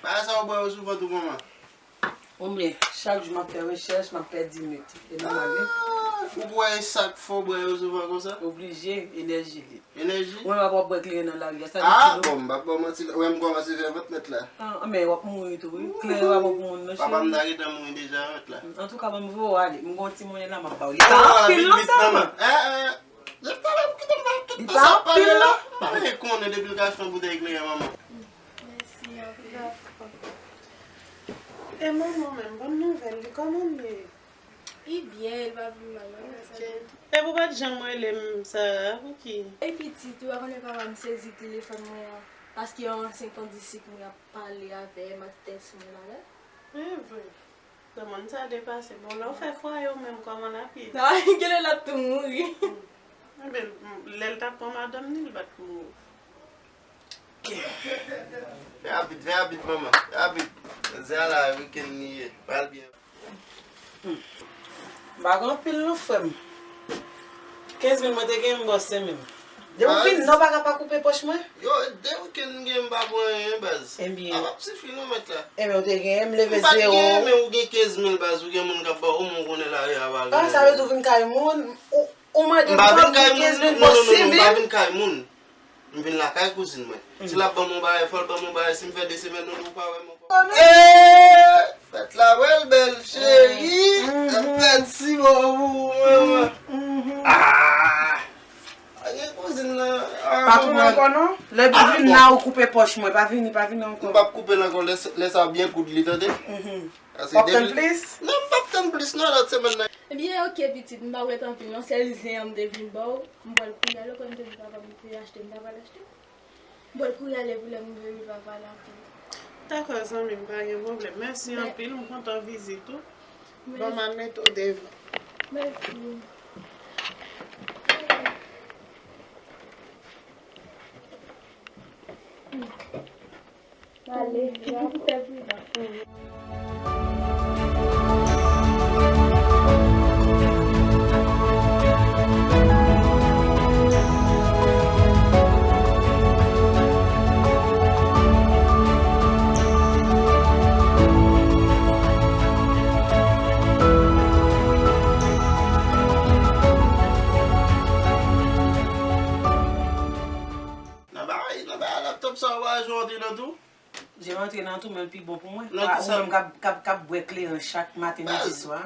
Bagay sa ou bwè yo souvan tou kòman? Oubyen, chak jou m ap fè rechèch, m ap pèdi nèt. E nòmal, wi. Ah, ou bwè e sa k fè w bwè yo souvan konsa? Oblije, enèji li. Enèji? Ou menm ap wè w ap bwè kleren nan lari a, sa vle di nou. Ah, bon, m p ap ba w manti, wè m kòmanse fè vant mèt la. Ah, men w ap mouri tou, wi. Kleren pa bon pou moun, non, cheri. Papa m ta gentan mouri deja, mèt la. Antouka, ban m voye w ale. M gon ti monnen la, m ap ba w. Li pa anpil, non, sèlman. Eh, eh. Li pa anpil, non. M pa gen konnen depi l ka achte yon boutèy kleren, manman. Mèsi anpil. E manman menm, bòn nouvèl, li kòman l ye? Li byen, li pa vin mal, non, mèsi. E pou w pa t janm rele m, Sara, pouki? E pitit, ou pa konnen papa m sezi telefòn mwen an, paske yon ansyen kondisip mwen ap pale avè m, ap tèks mwen la, la. E vre. Granmoun sa depase. Bon, lè w fè fwaye w menm, kòman l ap ye? Genlè l ap tou mouri. Enben, lè l t ap pran madanm ni, li pa t mouri. Fè rapid, fè rapid, manman. Fè rapid. Jodi a la, wikenn li ye. Pral byen. M pa gen anpil non, frè m. Kenz mil mwen te gen, m ba w senk mil. Depi w vin nan, w pa ka pa koupe pòch mwen. Yo, de wikenn m gen, m pa pran anyen, baz. Ebyen. Sa p ap sifi non, mèt la. Ebyen, ou te gen, m leve zewo. M pa t gen, men ou gen kenz mil, baz, ou gen moun k ap ba w, ou konnen lari a pa gen. Ah, sa vle di w vin kay moun, ou, ou mande m pa vin kenz mil, non, non, non, non, m pa vin kay moun. M vin lakay kouzin mwen. Si l ap ban m yon bagay, fò l ban m yon bagay. Si m fè de semèn, nou di w pa wè m ankò. Eee! Fèt la pral bèl, cheri. Fèt si bon pou ou, manman. Ah! Pa gen kouzin nan. Ah, pa tounen ankò, non? Lè l vin la, ou koupe pòch mwen. Pa vini, pa vini ankò. M p ap koupe l ankò. Lè, lè sa byen kout li, tande? W ap tann plis? Non, m p ap tann plis, non, lòt semèn nan. Ebyen, oke, pitit, m pa ret anpil, non. Sèl zen an m te vin ba w. M pral kounye a, lè w konn te di papa m te achte, m ta pral achte. M pral kouri ale pou lè m vini papa la tou. Dakò, zanmi m, pa gen pwoblèm. Mèsi anpil, m kontan vizit ou. Bon, m al mete w devan. Mèsi. Ale, fè pridan. Nan bagay, nan bagay laptòp sa, ou pa jwe antre nan tou? Jan m antre nan tou, men l pi bon pou mwen. Ou menm k ap, k ap, k ap bwè kleren chak maten, midi, swa.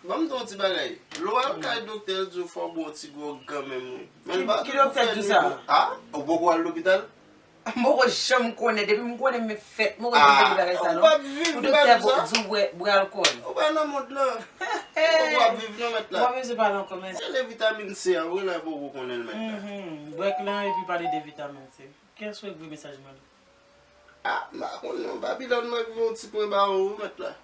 Ban m di w yon ti bagay. Lè w al kay doktè, l di w fò w bwè yon ti gwòg kanmenm, wi. Men l pa di w pou fè nwi pou... Ah, ou poko al lopital? M poko janm konnen. Depi m konnen men fèt, m poko janm tande bagay sa, non. Pou doktè di w bwè, bwè alkòl. Ou pa nan mond lan. Ou poko ap viv non, mèt la. M pa bezwen pale ankò, mèsi. Rele vitamin C a, wi, la poko konnen l, mèt la. Bwè kleren epi pale de vitamin C. Kiyès ou voye mesaj mwen la? Ah, m pa konnen non. Babilòn mwen voye yon ti pwen ba ou, wi, mèt la.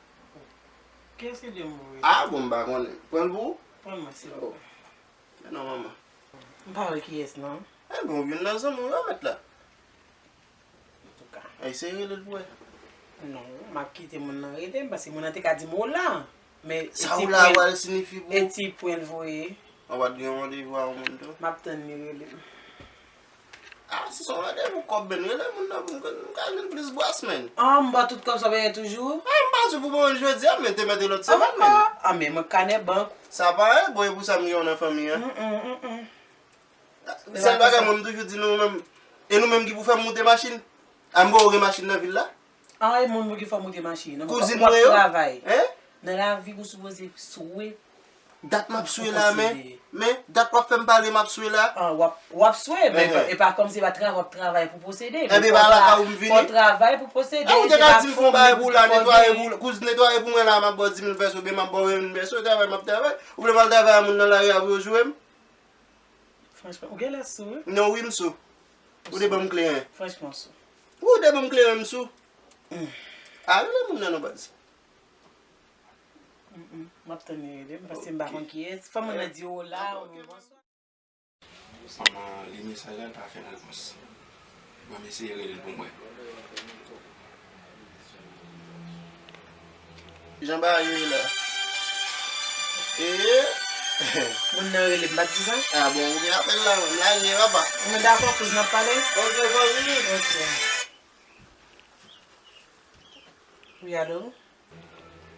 Kiyès ki di m voye? Ah, bon, m pa konnen. Pran l pou ou? Pran l mwen, silvouplè. Men non, manman. M pa wè kiyès, non. Enben, ou youn nan zanmi w yo, mèt la. Antouka. Eseye rele l pou wè. Non, m ap kite moun nan rele m, paske moun nan te ka di m ola. Men sa ola a pral siyifi pou ou? E ti pwen l voye. Ou pa t gen randevou a yon moun tou? M ap tann li rele m. Ah, si se yon randevou kòb, men rele moun nan pou m ka, m ka jwenn plis bwas, men. Ah, m ba w tout kòb sa w genyen toujou? Ah, m pa di w pou ban m jodi a, men te mete lòt semèn, men. Ah, men mwen kanè bank. Sa pa anyen, bon, e pou sa m gen w nan fanmi an. Sèl bagay mwen, m toujou di nou menm, e nou menm ki pou fè m moute machin? A m ba w gen machin nan vil la? Anyen moun pou ki fè w moute machin. Kouzin mwen yo? Travay. Nan lavi ou sipoze swe. Dat m ap swe la, men, men, dat w ap fè m pale m ap swe la. Ah, w ap, w ap swe, men e pa kòmsi e pa travay w ap travay pou posede. Enben, e pa lakay ou m vini? Fò w travay pou posede. Ou te ka di m fè yon bagay pou w la, netwaye pou, kouzin netwaye pou mwen la, m ap ba w dis mil pèso, oubyen m ap ba w ven mil pèso, travay m ap travay. Ou vle m al travay a moun nan lari a pou yo joure m? Franchman, ou genlè sou, wi. Non, wi, m sou. Ou te ban m kleren. Franchman, sou. Ou te ban m kleren, m sou. A, rele moun nan non, baz. M ap tann li rele m, paske m pa konn kiyès. Fò moun nan di w ola, oubyen bonswa. Manman li mesaj la, l pa fè m repons. Ban m eseye rele l pou m wè. Jan bagay yo ye la. Ee? Moun nan rele m, m pa t di sa? A bon, ou gen apèl la, m lage, papa. Mwen dakò, kouz n ap pale? Ok, fanmi. Ok. Wi, alo?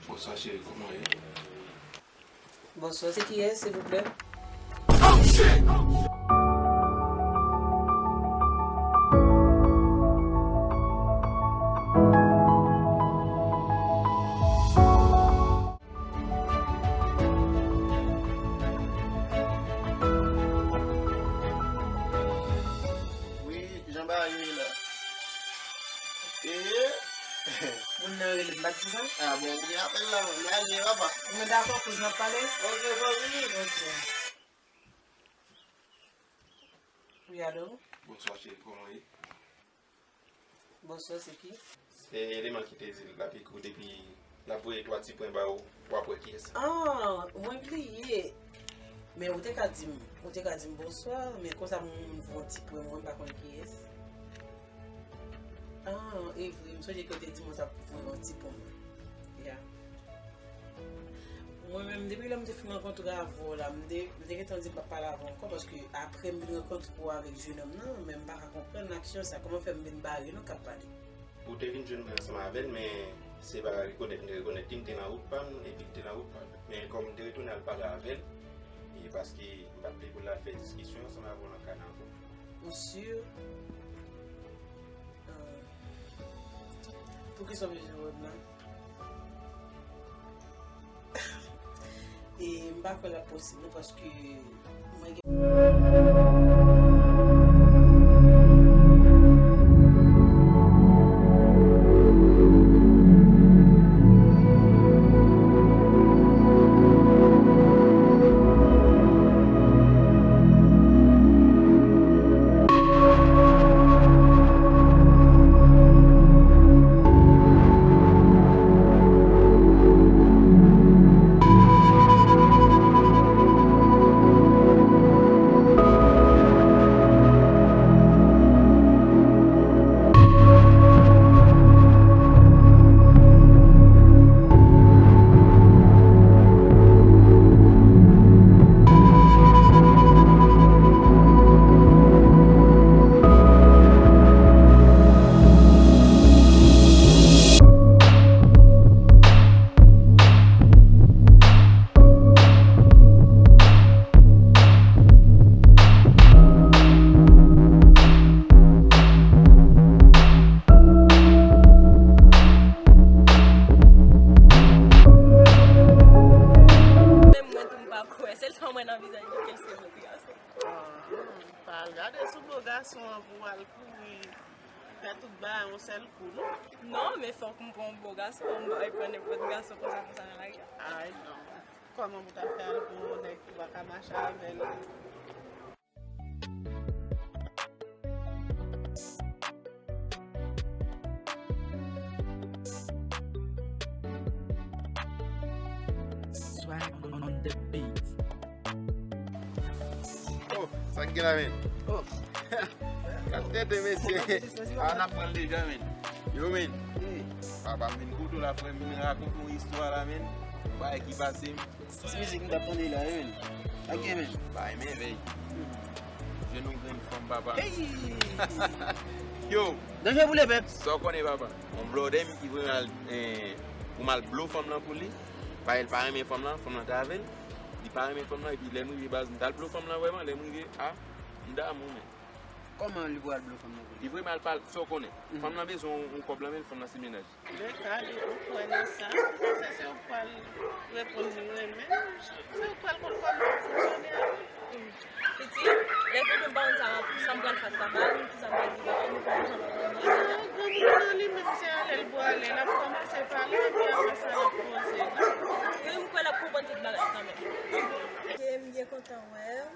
Bonswa, cheri, kòman w ye? Bonswa, se kiyès, silvouplè? Wi, jan bagay yo ye la. Ee? Moun nan rele m, m pa t di sa? A bon, ou gen apèl la, m lage, papa. Mwen dakò, kouz n ap pale? Ok, fanmi. Ok. Wi, alo? Bonswa, cheri, kòman w ye? Bonswa, se ki? Se Eleman ki te di l ap ekri w depi l ap voye twa ti pwen ba ou, w ap wè kiyès. Ah, mwen bliye. Men ou te ka di m, ou te ka di m bonswa, men konsa moun voye yon ti pwen, mwen pa konn kiyès. Ah, e vre, m sonje ke w te di m w t ap voye yon ti pwen. Ya. Mwen menm, depi lè m te fin rankontre avè w la, m te, m te gentan di m p ap pale avè w ankò, paske apre m vin rankontre w avèk jenòm nan, men m pa ka konprann aksyon sa. Kòman fè m vin bare nou k ap pale? Ou te vin jwenn mwen ansanm avè l, men se pa rekonèt m te rekonèt li, m te nan wout pa m, epi l te nan wout pa l. Men kòm m te retounen al pale avè l, e paske m pa t vle pou l al fè diskisyon ansanm avè w nan kay la ankò. Ou si? Ah. Poukisa w bezwen wè m la? E m pa kwè l ap posib non, paske mwen gen Menm mwen tou m pa kwè, sèl sa m wè nan vizaj li ke l se bon ti gason. Ah, pa al gade sou bo gason an pou w al kouri fè tout bagay yon sèl kou, non. Non, men fòk m pran yon bon gason, m pa pran nenpòt gason konsa, konsa nan lari a. Ay, non. Kòman pou w ta fè al pran yon nèg ki w pa ka mache avè l? Swag on the beat. Oh, sa k gen la, men? Oh. Gad tete, mesye. Ah, n ap pran l deja, men. Yo, men. Papa m vin kote w la, frè m, vin rakonte yon istwa la, men. Yon bagay ki pase m. Ti mizik m t ap tande la, wi, men. Sa k gen, men? Bay mèvèy. Jwenn yon grenn fanm, papa. Hey! Yo! Danje pou lepèp! Sa w konnen, papa? Yon blòdè m ki voye m al, eh, pou m al blo fanm lan pou li. Paske l pa renmen fanm lan, fanm lan t avè l. Li pa renmen fanm lan, epi lè m rive baz, m t al blo fanm lan vrèman, lè m rive, a, m damou, men. Kòman li pral blo fanm nan pou li? Li voye m al pale, sa w konnen. Mhm. Fanm nan bezwen yon, yon kòb lan men l, fanm nan se mennaj. Men kade ou kwè nan sa? Ou panse se ou k pral reponn li renmen? Se ou k pral konn kòman pou fonksyone avè l. Pitit, lè fini m pa konn sa, sa m pral fè ak papa m, kisa m pral di papa m, ou konnen jan papa m ye deja. Granmoun nan li menm se ale l pwale, l ap kòmanse pale, epi apre sa l ap poze. Wi, m kwè l ap konprann tout bagay kanmenm. Ok, m byen kontan wè w.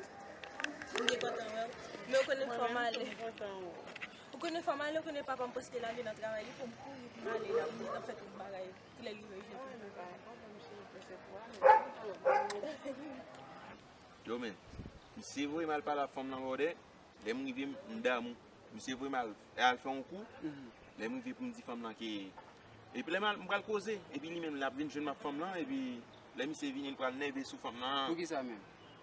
M byen kontan wè w. Men ou konnen fò m ale. Ou konnen fò m ale, ou konnen papa m prèske lage nan travay li, fò m kouri pou m ale la, pou m gentan fè tout bagay, pou lè l rive jodi. Yo, men, misye voye m al pale ak fanm nan, brother. Lè m rive, m, m damou. Misye voye m al, al fè yon kou. Mhm. Lè m rive pou m di fanm nan ke, epi lè m al, m pral koze, epi li menm, l ap vin jwenn m ak fanm nan, epi Lè misye vini, l pral nève sou fanm nan. Poukisa menm?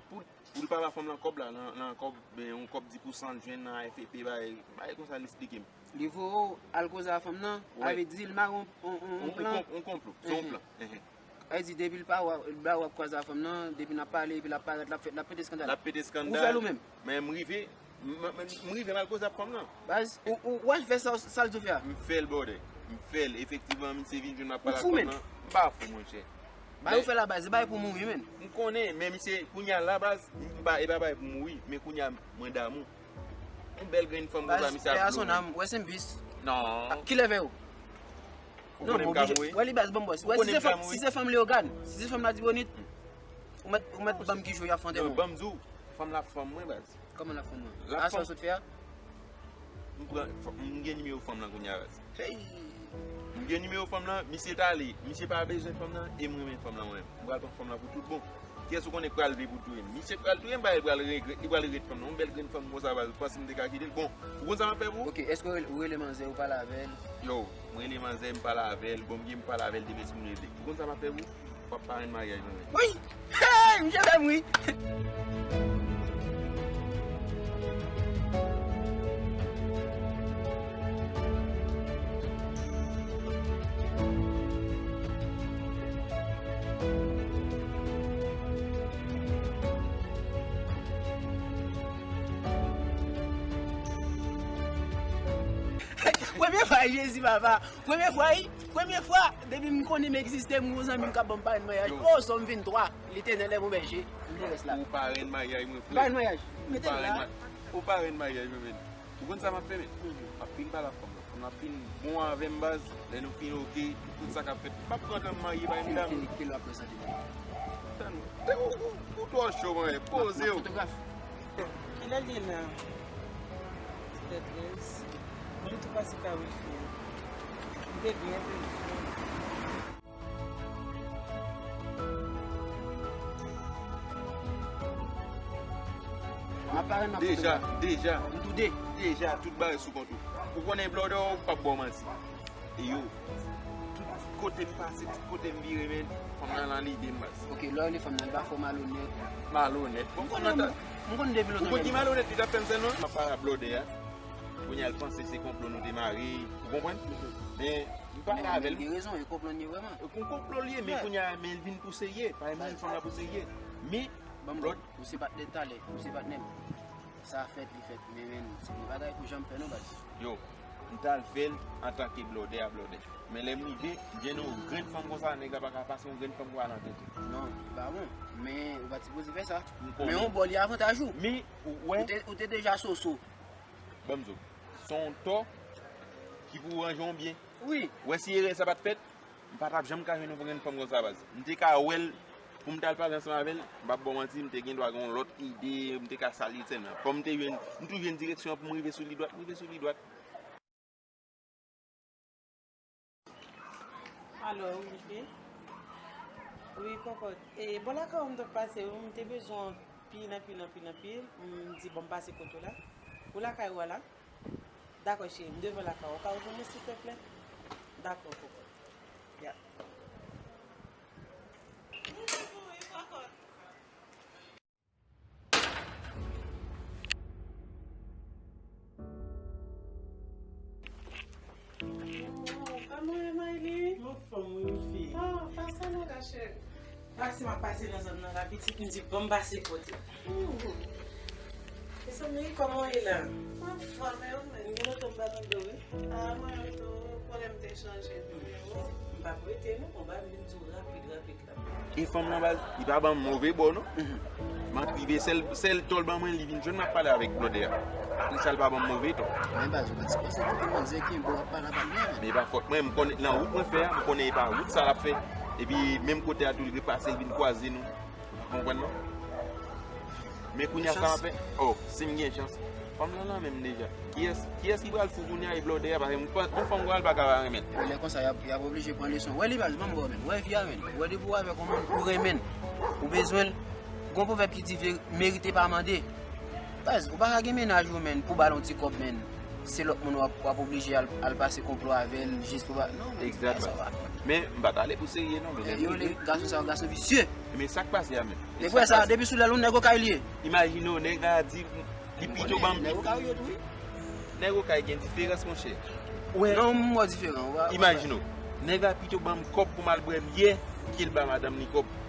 Pou, pou l pa ba fanm nan kòb la, nan, nan kòb, ben, yon kòb di pou san l jwenn nan A F P, bagay, bagay konsa, l esplike m. Li voye w al koze a fanm nan, avè di l mare yon, yon, yon, yon plan. Yon konplo, se yon plan. Enhen. Sa vle di, depi l pa wè, l ba w ap kwaze a fanm nan, depi n ap pale, epi l ap parèt, l ap fè, l ap pete eskandal. L ap pete eskandal. Ou fè l ou menm? Men m rive, m, m, m rive m al koze ak fanm nan. Baz, ou, ou, ou al fè sa, sa l di w fè a? M fè l, brother. M fè l. Efektivman, misye vin jwenn m ap pale ak fanm nan. M pa fou, monchè. Bagay ou fè la, baz, se bagay pou mouri, menn. M konnen, men misye, kounye a la, baz, m pa, e pa bagay pou mouri, men kounye a, mwen damou. Yon bèl grenn fanm konsa, misye ap dlo. Baz, pè a son nanm, ou wè se m bis. Non. Kilè vè yo? Non, m oblije. Wè li baz, ban m bòs. Wè, si se fanm, si se fanm Leyogàn, si se fanm Latibonit, ou mèt, ou mèt ban m ki jou y ap fè antèman. Non, ban m di w, fanm la fanm mwen, baz. Kòman l ap fanm nan? A sa w sot fè a? M pran, m gen nimewo fanm lan kounye a, baz. Hey! M gen nimewo fanm lan, misye t ale, misye pa bezwen fanm lan, e m renmen fanm lan mwen menm. M pral pran fanm lan pou tout bon. Kiyès ou konnen k pral vle pou touye m? Misye k pral touye m, bagay, li pral regrèt, li pral regrèt fanm nan. Yon bèl grenn fanm konsa, baz, ou panse m te ka kite l? Bon, ou konn sa m ap fè pou ou? Ok, èske ou rele, ou rele manzè, ou pale avè l? Yo, m rele manzè, m pale avè l, bon, m gen m pale avè l demen si m rele. Ou konn sa m ap fè pou ou? W ap parenn maryaj mwen menm. Wi! Hey! Misye fè m ri! Premye fwa, Jezi papa. Premye fwa, wi. Premye fwa depi m konnen m egziste, m gon zanmi m k ap ban m parenn maryaj. O, Sòm venntwa, Letènèl est mon berger, m te rès la. Ou parenn maryaj mwen, frè. Parenn maryaj. Mete l la. Ou parenn maryaj mwen, menn. Ou konn sa m ap fè, menn? M ap fin pale ak fanm nan. Fanm nan ap fin bon avè m, baz. Lè nou fin oke, tout sa k ap fèt. M p ap pran tan m marye, bay medam. Ki, ki, ki lè w ap prezante? Tann, ou, ou, ou twò cho, mwen. Poze w. Fotograf. Kilè l ye la? Sèt è trèz. Mwen tou pase ka wifi a. M te byen verifye. M ap parenn, m ap fotograf. Deja, deja. M tou de. Deja, tout bagay sou kont ou. Ou konnen blòdè, ou p ap ba w manti. E yo, tout kote m pase, tout kote m vire, men, fanm nan nan lide m, baz. Ok, lè w rele fanm nan, li pa fè w malonèt? Malonèt? Bon, m konn, m konn depi lontan. Ou konn ki malonèt li t ap fè m sèlman? M ap pale a blòdè a. Kounye a, l panse se konplo nou te mare, ou konprann? Men, m pale avè l. Gen rezon, e konplo l ye vrèman. Yon konplo l ye, men kounye a, men l vin pou serye. Parèy m renmen fanm nan pou serye. Men, blòdè. Ou se patnè talè, ou se patnè m. Sa fèt, li fèt. Men, men, se yon bagay pou janm fè non, baz. Yo, m t al fè l antanke blòdè a blòdè. Men lè m rive, m jwenn yon grenn fanm konsa, nèg la pa ka pase yon grenn fanm konsa nan tèt ou. Non, li pa bon. Men, ou pa t sipoze fè sa. Men yon bò li avantaj ou. Men, ou wè. Ou te, ou te deja soso. Ban m di w, se yon tò ki pou ranje w byen. Wi. Ou wè si erè sa pa t fèt, m pa t ap janm ka jwenn yon grenn fanm konsa, baz. M te ka wè l, pou m t al pale ansanm avè l, m p ap ba w manti, m te gen dwa gen yon lòt ide, m te ka salye l sèlman. Fò m te jwenn, m tou jwenn direksyon an pou m rive sou li dwat, m rive sou li dwat. Alo, wi, wi. Wi, kòkòt. E, bò lakay ou m t ap pase, wi, m te bezwen w anpil, anpil, anpil, anpil. M di, bon, m pase kote w la. Ou lakay ou a la? Dakò, cheri, m devan lakay ou. Ou ka ouvri mwen, silvouplè? Dakò, kòkòt. Ya. Oh, kòman w ye, Mayli? M anfòm, wi, fi. Oh, pase la, cheri. Pase, m ap pase nan zòn nan la, pitit, m di, bon, m pase kote. Mezanmi, kòman w ye la? M anfòm, e ou menm? M gen lontan m pa tande w, wi. Ah, mwen menm tou, konnen m te chanje nimewo. M p ap rete, non, konba, m vin di w rapid, rapid. E fanm nan baz, li pa ban m move bò non. M ap rive, sèl, sèl tò l ban mwen, li vin jwenn m ap pale avèk blòdè a. Apre sa, l pa ban m move tò. Men baz, ou pa t sipoze kite manzè kenbe w ap pale avè l non. Men e pa fòt mwen, m konnen nan wout mwen fè a, m konnen e pa wout sa l ap fè. Epi menm kote a tou, l repase, l vin kwaze nou. Ou konprann non? Men kounye a sa m ap fè, oh, si m gen chans. Fanm lan nan men m deja. Kiyès, kiyès ki pral fou kounye a e blòdè a, paske m pa, yon fanm pral pa ka pa renmen l. Lè konsa, y ap, y ap oblije pran leson. Wè li baz, ban m ba w men. Wè fi a men. Wè depi w avèk yon moun, ou renmen l. Ou bezwen l. Gon pwovèb ki di ve-, merite pa mande. Baz, ou pa ka gen mennaj ou men, pou ba l yon ti kòb men. Se lòt moun w ap, w ap oblije al, al pase konplo avè l jis pou ba. Non, men sa pa fè. Men m pa t ale pou serye non, men lè m rive. Yo, gason sa yo, gason visye. Men sa k pase a menm? Depi sa, depi sou lè l, yon nèg okay li ye. Imajine w, nèg la di li pito ban m. Nèg okay yo tou, wi. Nèg okay gen diferans, monchè. Ou wè? Non, m wè diferan. Imajine w, nèg la pito ban m kòb pou m al bwè byè, ke l ba madanm li kòb.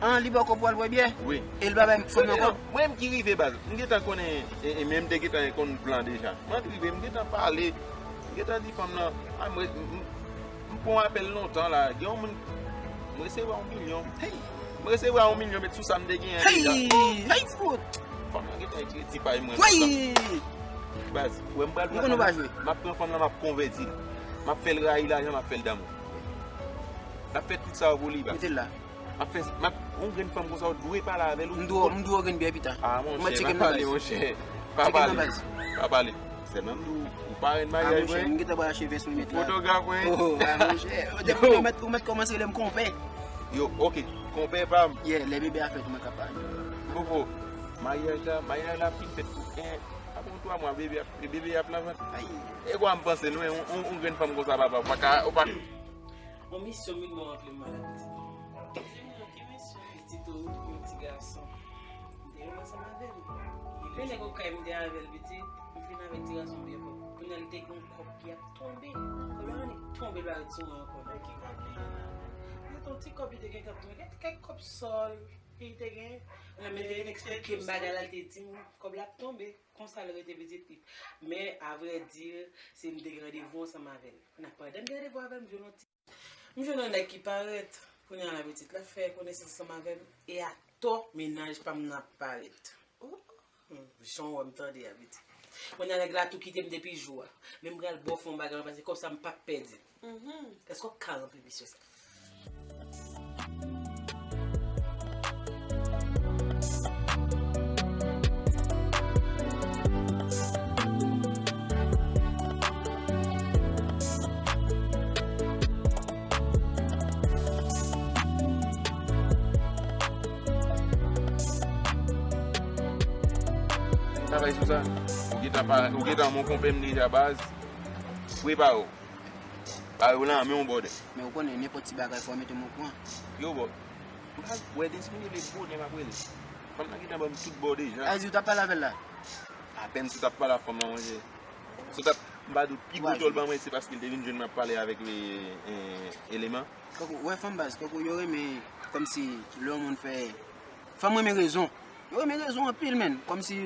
An, li ba w kòb pou al bwè byè? Wi. E l pa bay fanm nan kòb? Mwen menm ki rive baz. M gentan konnen, e, e menm te gentan konn plan deja. Mwen rive, m gentan pale. M gentan di fanm nan, a, mwen, m, m, m pran yon apèl lontan la. Gen yon moun, m resevwa yon milyon. Hey! M resevwa yon milyon, met sou sa m te genyen deja. Hey! Hey, fout! Fanm nan gentan retire ti pay mwen konsa. Baz, wè m pral pran fanm nan, m ap pran fanm nan, m ap konvèti l. M ap fè l rayi lajan, m ap fè l damou. M ap fè tout sa yo pou li, baz. Mete l la. M ap fè, m ap, yon grenn fanm konsa, ou dwe pale avè l, ou... M dwe, m dwe yon grenn byè pita. Ah, monchè, pa pale, monchè. Pa pale. Pa pale. Sèlman m di w, ou parenn maryaj mwen. Ah, monchè, m gentan pral achte vès mwen mete la. Fotograf mwen. Oh, ah, monchè. Depi ou mèt, ou mèt kòmanse rele m konpè. Yo, ok. Konpè pa m. Yeah, lè bebe a fèt, mwen ka pale. Koko, maryaj la, maryaj la ap fin fèt pou en, apre yon twa mwa, bebe ap, bebe ap nan vant. Ay. E kwa m panse, nou, yon, yon, yon grenn fanm konsa, papa, ou pa ka, ou pa... Yon misyon, mi mwen ranpli m malad pitit. Di m non, ki misyon? Pitit ou, yon ti gason. M te renmen ansanm avè l. Gen de nèg okay m te avè l pitit, m fin avèk ti gason byen fò. Kounye a l te gen yon kòb ki ap tonbe. Kòb la annik tonbe, l pa ret sou mwen ankò. Nan ki kòb li ye la? Li te yon ti kòb li te gen k ap tonbe. Gen kèk kòb sòl li te gen. Mwen menm te vin eksplike m bagay la, l te di m kòb la ap tonbe. Konsa l rete pitit li. Men, avrèdi, se m te gen randevou ansanm avè l. Kounye a pandan m gen randevou avè l, m jwenn yon ti M jwenn yon nèg ki parèt. Kounye a la pitit la fè konesans ansanm avè m. E atò, mennaj pa m nan ap parèt. Hmm, jan w wè m tande a pitit. Kounye a nèg la tou kite m depi jou a. Men m pral ba w fè yon bagay, paske kòb sa m p ap pèdi l. Èske w ka ranpli misyon sa? Travay sou sa. Ou gentan pa, ou gentan mon konpè m deja baz. Prepare w. Ba yo lan men w bòdè. Men ou konnen nenpòt ti bagay fò w mete m okouran. Yo bò. Ou pa wè depi m leve bonè m ap rele. Fanm nan gentan ban m tout bò deja. A di ou t ap pale avè l la? Apèn si w t ap pale ak fanm nan, monchè. Si w t ap, m pa di w pi gwo tòl ban mwen, se paske l te vin jwenn mwen ap pale avèk, e, e, eleman. Tankou, ou wè fanm baz, tankou yo renmen kòmsi lè yon moun fè, fanm renmen rezon. Yo renmen rezon anpil, menn. Kòmsi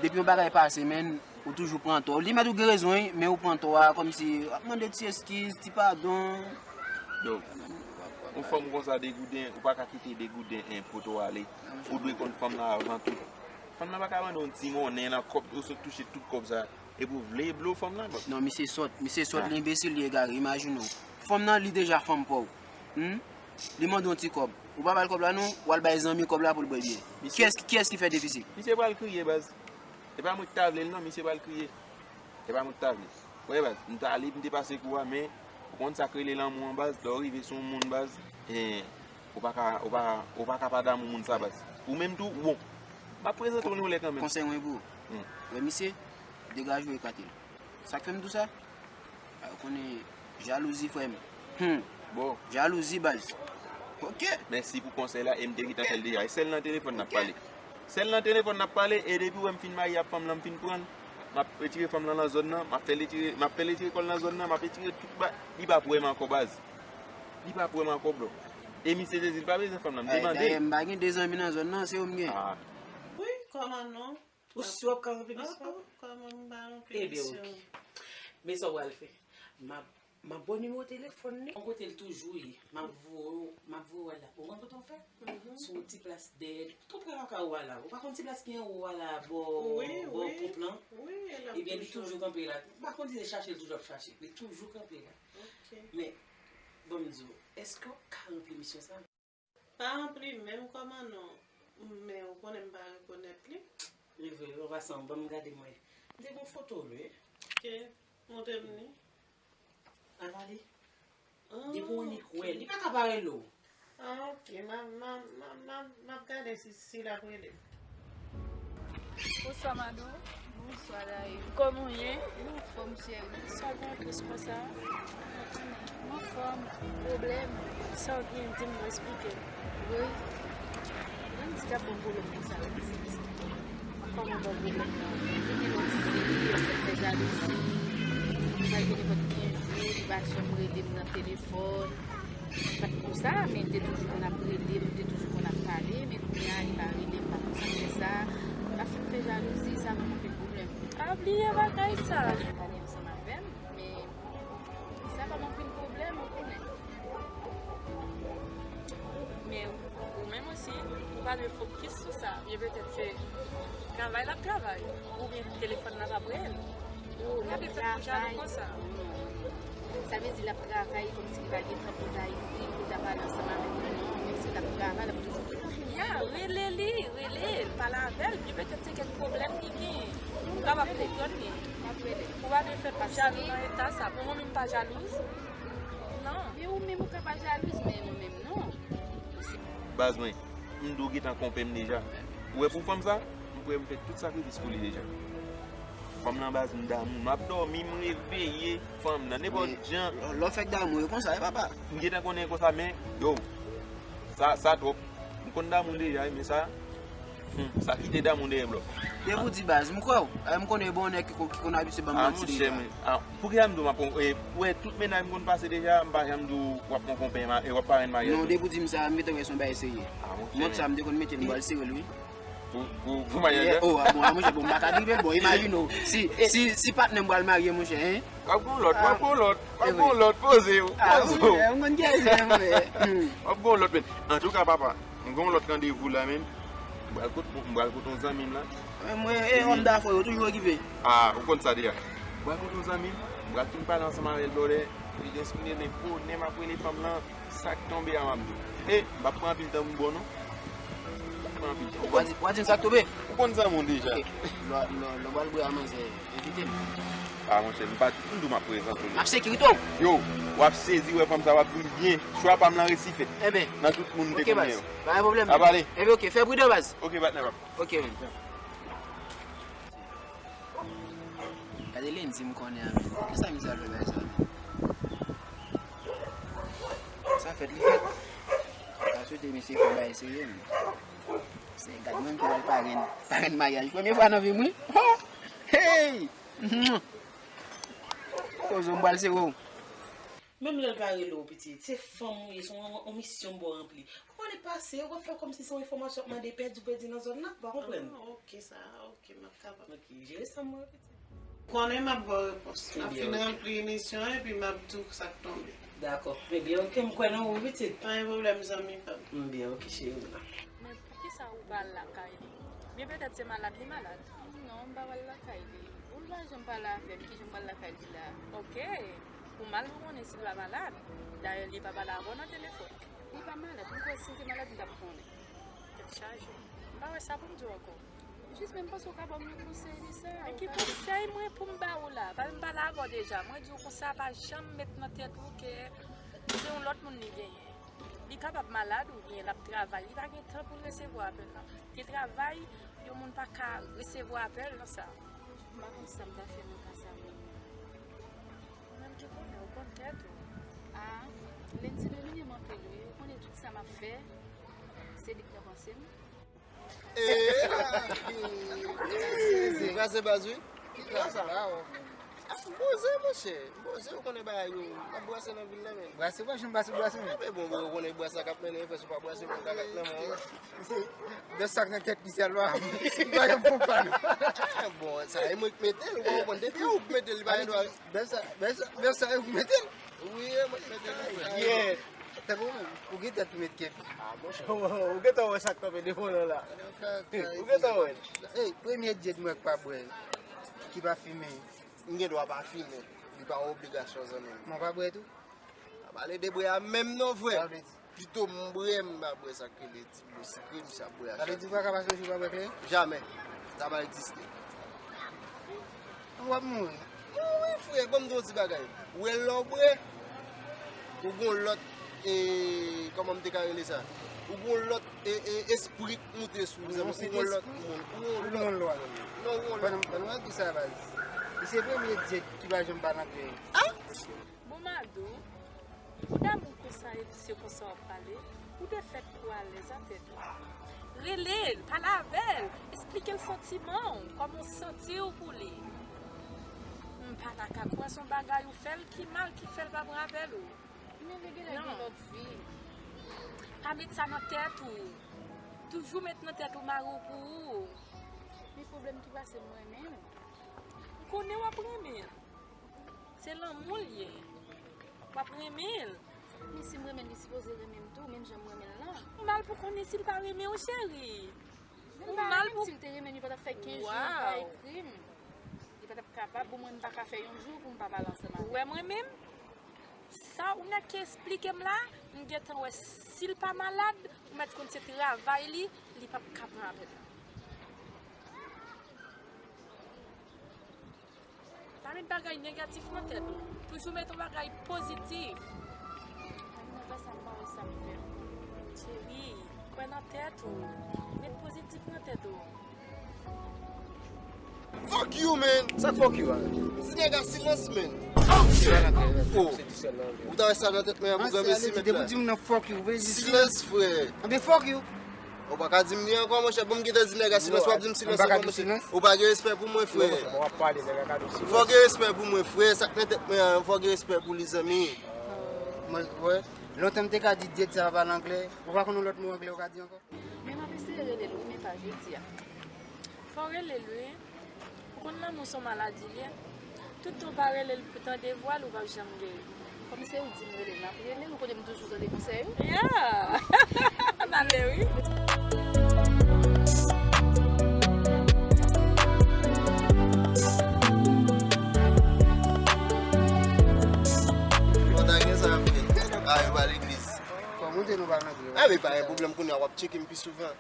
depi yon bagay pase, menn, ou toujou pran tò. Li mèt ou gen rezon, wi, men ou pran tò a, kòmsi w ap mande ti eskiz, ti padon. Yo, yon fanm konsa degouden, ou pa ka kite degouden en pote w ale. Ou dwe konn fanm nan avan tout. Fanm nan pa ka mande w yon ti monnen nan kòb, ou sot touche tout kòb sa. Epi w vle blo fanm nan, baz. Non, misye sòt, misye sòt, li enbesil, li egare, imajine w. Fanm nan, li deja fanm pa w. Hmm? Li mande yon ti kòb. Ou pa ba l kòb la non, w al bay zanmi kòb la pou l bwè byè. Kiyès, kiyès ki fè defisi? Misye pral kriye, baz. E pa mwen ki ta vle l non, misye pral kriye. E pa mwen ki ta vle. Wè, baz, m t ale, m te pase kou a, men ou konn sa k rele lanmou an, baz, lè w rive sou yon moun, baz, en, ou pa ka, ou pa, ou pa ka pa damou moun sa, baz. Ou menm tou, ou bon. M ap prezante w yon lè kanmenm. Konsèy mwen pou ou. Hmm. Wè misye, degaje w ekate l. Sa k fè m di w sa? A, ou konnen jalouzi, frè m. Hmm. Bon. Jalouzi, baz. Ok. Mèsi pou konsèy la, e m te gentan fè l deja. E sèl nan telefòn n ap pale. Sèl nan telefòn n ap pale, e depi w wè m fin marye ak fanm lan, m fin pran l, m ap retire fanm lan nan zòn nan, m ap fè l retire, m ap fè l retire kò l nan zòn nan, m ap retire tout ba, li p ap wè m ankò, baz. Li p ap wè m ankò, bro. E misye te di l pa bezwen fanm lan, m te mande. Dayè, m pa gen de zanmi nan zòn nan, se ou m gen. Ah. Wi, kòman non? Ou si w ap ka ranpli misyon? Kòman m pa ranpli misyon? Ebyen, ok. Men sa w pral fè. M ap, m ap ba w nimewo telefòn li. Yon kote l toujou ye. M ap voye w, m ap voye w al la. Ou konn kote w fè? Sou yon ti plas dèyè, tou pre lakay ou a la. Ou pa konn ti plas ki anwo a la, bò, bò ponp lan? Ebyen, li toujou kanpe la. Ou pa konn si se chache l toujou ap chache. Li toujou kanpe la. Men, ban m di w, èske w ka ranpli misyon sa? Pa ranpli menm kòman non, men ou konnen m pa rekonèt li. Li vre, an pasan, ban m gade mwen. M te gen yon foto l, wi. Ok, montre m li. Ala li. Ah, depi w annik wè, li pa ka pa rele w. Ah, ok, m a, m a, m a, m a, m ap gade si, si l ap rele m. Bonswa, Madou. Bonswa Dayou. Kòman w ye? M anfòm cheri. Sa w gen tris konsa? Mwen anfòm. Pwoblèm? Sa w gen, di m, mwen eksplike. Wi. Mwen di k ap ban m pwoblèm konsa wi pitit. Kòman ban pwoblèm nan? Li gen lòt fi, li ap fè jalouzi. Li pa gen nenpòt ki envite, li pa janm rele m nan telefòn. Li pa t konsa, men li te toujou konn ap rele m, li te toujou konn ap pale, men kounye a li pa rele m, pa konn sa k fè sa. L ap fin fè jalouzi, sa ban m anpil pwoblèm. A, bliye bagay sa. Li pa vle pale ansanm avè m, men sa ban m anpil pwoblèm, ou konnen. Men ou menm osi, ou pa dwe fokis sou sa. Byen petèt se travay l ap travay, oubyen telefòn nan p ap rele l. Ou pa dwe fè pou jalou konsa. Sa vle di l ap travay kòmsi li pa gen tan pou l ta ekri, pou l ta pale ansanm avèk mwen, non. Menm si l ap travay, l ap toujou gen tan pou mwen. Ya, rele li, rele l, pale avè l. Byen petèt se kèk pwoblèm li genyen. Ou kapab konprann li. M ap rele l. Ou pa dwe fè pou jalou nan eta sa. Bon, mwen menm m pa jalouz. Non. Men ou menm ou ka pa jalouz, men mwen menm non. Baz mwen, m di w gentan konpè m deja. Ou wè pou fanm sa, m prè m fè tout sakrifis pou li deja. Fanm nan baz m damou, m ap dòmi, m reveye fanm nan, nenpòt jan. Lè w fèk damou, e konsa, e papa. M gentan konnen e konsa, men, yo, sa, sa twòp. M konn damou deja, men sa, hmm, sa kite damou dèyè blòk. Depi w di baz, m kwè w. E, m konnen e bon nèg ki ko-, ki konn abitye ban m manti deja. A, monchè, men, a, pou ki sa m di w m ap pran, e, ou wè tout mennaj m konn pase deja, m pa janm di w w ap pran konpè, e, w ap parenn maryaj. Non, depi w di m sa, m gentan wè se yon bagay serye. A, monchè, men. Mòd sa, m te konn mete l, m pral sere l, wi. Pou, pou, pou maryaj la? Oh, a bon, a monchè, bon, m pa ka drive l, bon, imajine w. Si, si, si patnè m pral marye, monchè, en? W ap gon lòt, w ap gon lòt, w ap gon lòt, poze w, poze w. A, monchè, m konn kiyès, men, monchè. W ap gon lòt, men. Antouka, papa, m gon lòt randevou la, men. M pral kote, m pral kote yon zanmi m la. Men mwen, e, òm dafè yo toujou okipe. A, ou konn sa deja. M pral kote yon zanmi m, m pral fin pale ansanm avè l, brother. Li te esplike li bonè m ap rele fanm lan. Sa k tonbe a m ap di w. E, m p ap pran anpil tan pou m ba w non. M p ap pran anpil tan. W a di, w a di m sa k tonbe? Ou konn zanmi w deja. Ok. Lè, lè, lè w al bwè a manzè, envite m. A, monchè, m pa t, m di w m ap prezante w li. M ap sekirite w. Yo, w ap sezi wè fanm sa, w ap di m byen. Chwa pa m lan resi fèt. Enben. Nan tout moun m te konn gen yo. Ok, baz. Pa gen pwoblèm. Ap ale. Enben, ok, fè pridan, baz. Ok, patnè pa m. Ok, men. Gade lendi m konnen an, men. Poukisa misye ap fè bagay sa, men? Sa fèt, li fèt. M ta swete misye fè bagay serye, men. Se gad mwen ki pral parenn, parenn maryaj. Premye fwa nan vi m, wi. Ho! Hey! Kozo, m pral sere w. Menm lè l pa rele w, pitit, se fanm ou ye, se yon, yon misyon m ba w ranpli. Kòman li pase? Ou ap fè kòmsi se yon enfòmasyon w ap mande, pèdi w pèdi nan zòn nan, ou pa konprann? Ah, ok, sa, ok, m ap kapab. Ok, jere sa m wè, pitit. Konnen m ap ba w repons. M ap fin ranpli emisyon an, epi m ap di w sa k tonbe. Dakò. Ebyen, ok, m kwè nan ou, pitit. Pa gen pwoblèm, zanmi pa m. Byen, ok, cheri m nan. Men poukisa ou pa al lakay li? Byen, petèt se malad li malad. Non, m pa pral lakay li. Ou pa janm pale avè m, kijan m pral lakay li la? Ok. Ou mal pou konnen si l pa malad. Dayè, li pa pale avè w nan telefòn. Li pa malad. Mwen kwè si l te malad, m t ap konnen. Tèt chaje. M pa wè sa pou m di w ankò. Jis men m panse w ka ban m yon konsèy de sa. Men ki konsèy mwen pou m ba ou la? Pa m pale avè w deja. Mwen di w konsa, pa janm met nan tèt ou ke se yon lòt moun li genyen. Li kapab malad oubyen l ap travay. Li pa gen tan pou l resevwa apèl nan. Li travay, yon moun pa ka resevwa apèl nan sa. M pa konn sa m ta fè nan ka sa menm. Ou menm ki konnen, ou konn tèt ou. A, Lendi domine m anpil wi. Ou konnen tout sa m ap fè, se li k nan panse m. Ee, brase baz wi. Ki baz sa? M poze, monchè. M poze, ou konnen bagay yo. M ap brase nan vil la, men. Brase, pa janm pase brase, men. Enben bon, bon, ou konnen brase la k ap mennen, frè, si w pa brase, moun ka ret nan men w. Bèf sa k nan tèt li sèlman. M pa janm konprann. Bon, sa e mwen k mete l, ou pa konprann. Depi ou k mete l, li pa gen dwa. Bèf sa, bèf sa, bèf sa e ou k mete l. Wi, e mwen k mete l, frè. Yeah. Tankou ou menm, ou gen tèt pou met kèp. Ah, monchè. Ou gentan wè sa k tonbe devan w la. Ou gentan wè l. Ey, premye djed mwen k pa bwè, ki pa fimen. M gen dwa pa fimen. Li pa yon obligasyon, zanmi m. Men w pa bwè tou? A pale de bwè a menm non, frè. Sa w vle di? Pito m bwè, m pa bwè sa k rele ti dlo sikre, misye ap bwè a chak jou. Sa vle di w pa ka pase yon jou pa bwè kleren? Jamè. Sa pa egziste. W ap mouri. Non, wi, frè, ban m di w yon ti bagay. Ou wè lè w bwè, ou gon lòt, e, kòman m te ka rele sa? Ou gon lòt, e, e, espri k moute sou ou, zanmi. Ou gon lòt moun. Ou gon lòt moun. Non, ou gon lòt moun. Nan tou sa baz. Li se premye djed ki pa janm pale anglè. Bon Madou, ou damou konsa epi se konsa w ap pale, ou te fèt pou alèz an tèt ou. Rele l, pale avè l, esplike l santiman w, kòman w santi w pou li. M pa ta ka kwè se yon bagay ou fè l ki mal ki fè l pa pran avè l ou. Men li genlè gen lòt vi. Pa met sa nan tèt ou. Toujou met nan tèt ou mari w pou ou. Men pwoblèm ki pase m renmen l. M konnen w ap renmen l. Se lanmou l ye. W ap renmen l. Men si m renmen l, li sipoze renmen m tou, menm jan m renmen l lan. Ou mal pou konnen si l pa renmen w, cheri. Ou mal pou. Si l te renmen m, li pa t ap fè kenz jou, li pa ekri m. Li pa t ap kapab, bon, mwen, m pa ka fè yon jou pou m pa pale ansanm avè l. Ou wè mwen menm? Sa ou mèt ki esplike m la, m gentan wè si l pa malad, ou mèt konn se travay li, li p ap ka pran avè l. Pa met bagay negatif nan tèt ou. Toujou met yon bagay pozitif. Mwen nan sa m pa wè sa m fè. Cheri, kwè nan tèt ou. Met pozitif nan tèt ou. Fuck you, man. Sa k fuck you a? Di nèg a silans, man. Oh. Ou ta wè sa nan tèt mwen an pou granmesi mèt la. Depi w di m nan fuck you, vle di silans, frè. Anben fuck you. Ou pa ka di m li ankò, monchè. Bon, m gentan di nèg a silans, w ap di m silans ankò, monchè. Ou pa gen respè pou mwen, frè. Fò w gen respè pou mwen, frè. Sa k nan tèt mwen an, fò w gen respè pou li, zanmi. Mwen, wè. Lontan m te ka di djed sa pale anglè. Ou pa konn yon lòt mo anglè ou ka di ankò? Men m ap eseye rele l wi, men pa jodi a. Fò w rele l wi. Ou konn lanmou se yon maladi l ye. Toutan w pa rele l pou tande vwa l, ou p ap janm geri. Kòm se ou di m rele l, m ap rele l, ou konnen m toujou tande konsèy ou. Yeah! M ale wi. Kontan gen sa ap fè. A, yo pa legliz. Fò w montre nou pa nan gri. A, men pa gen pwoblèm, kounye a w ap tcheke m pi souvan.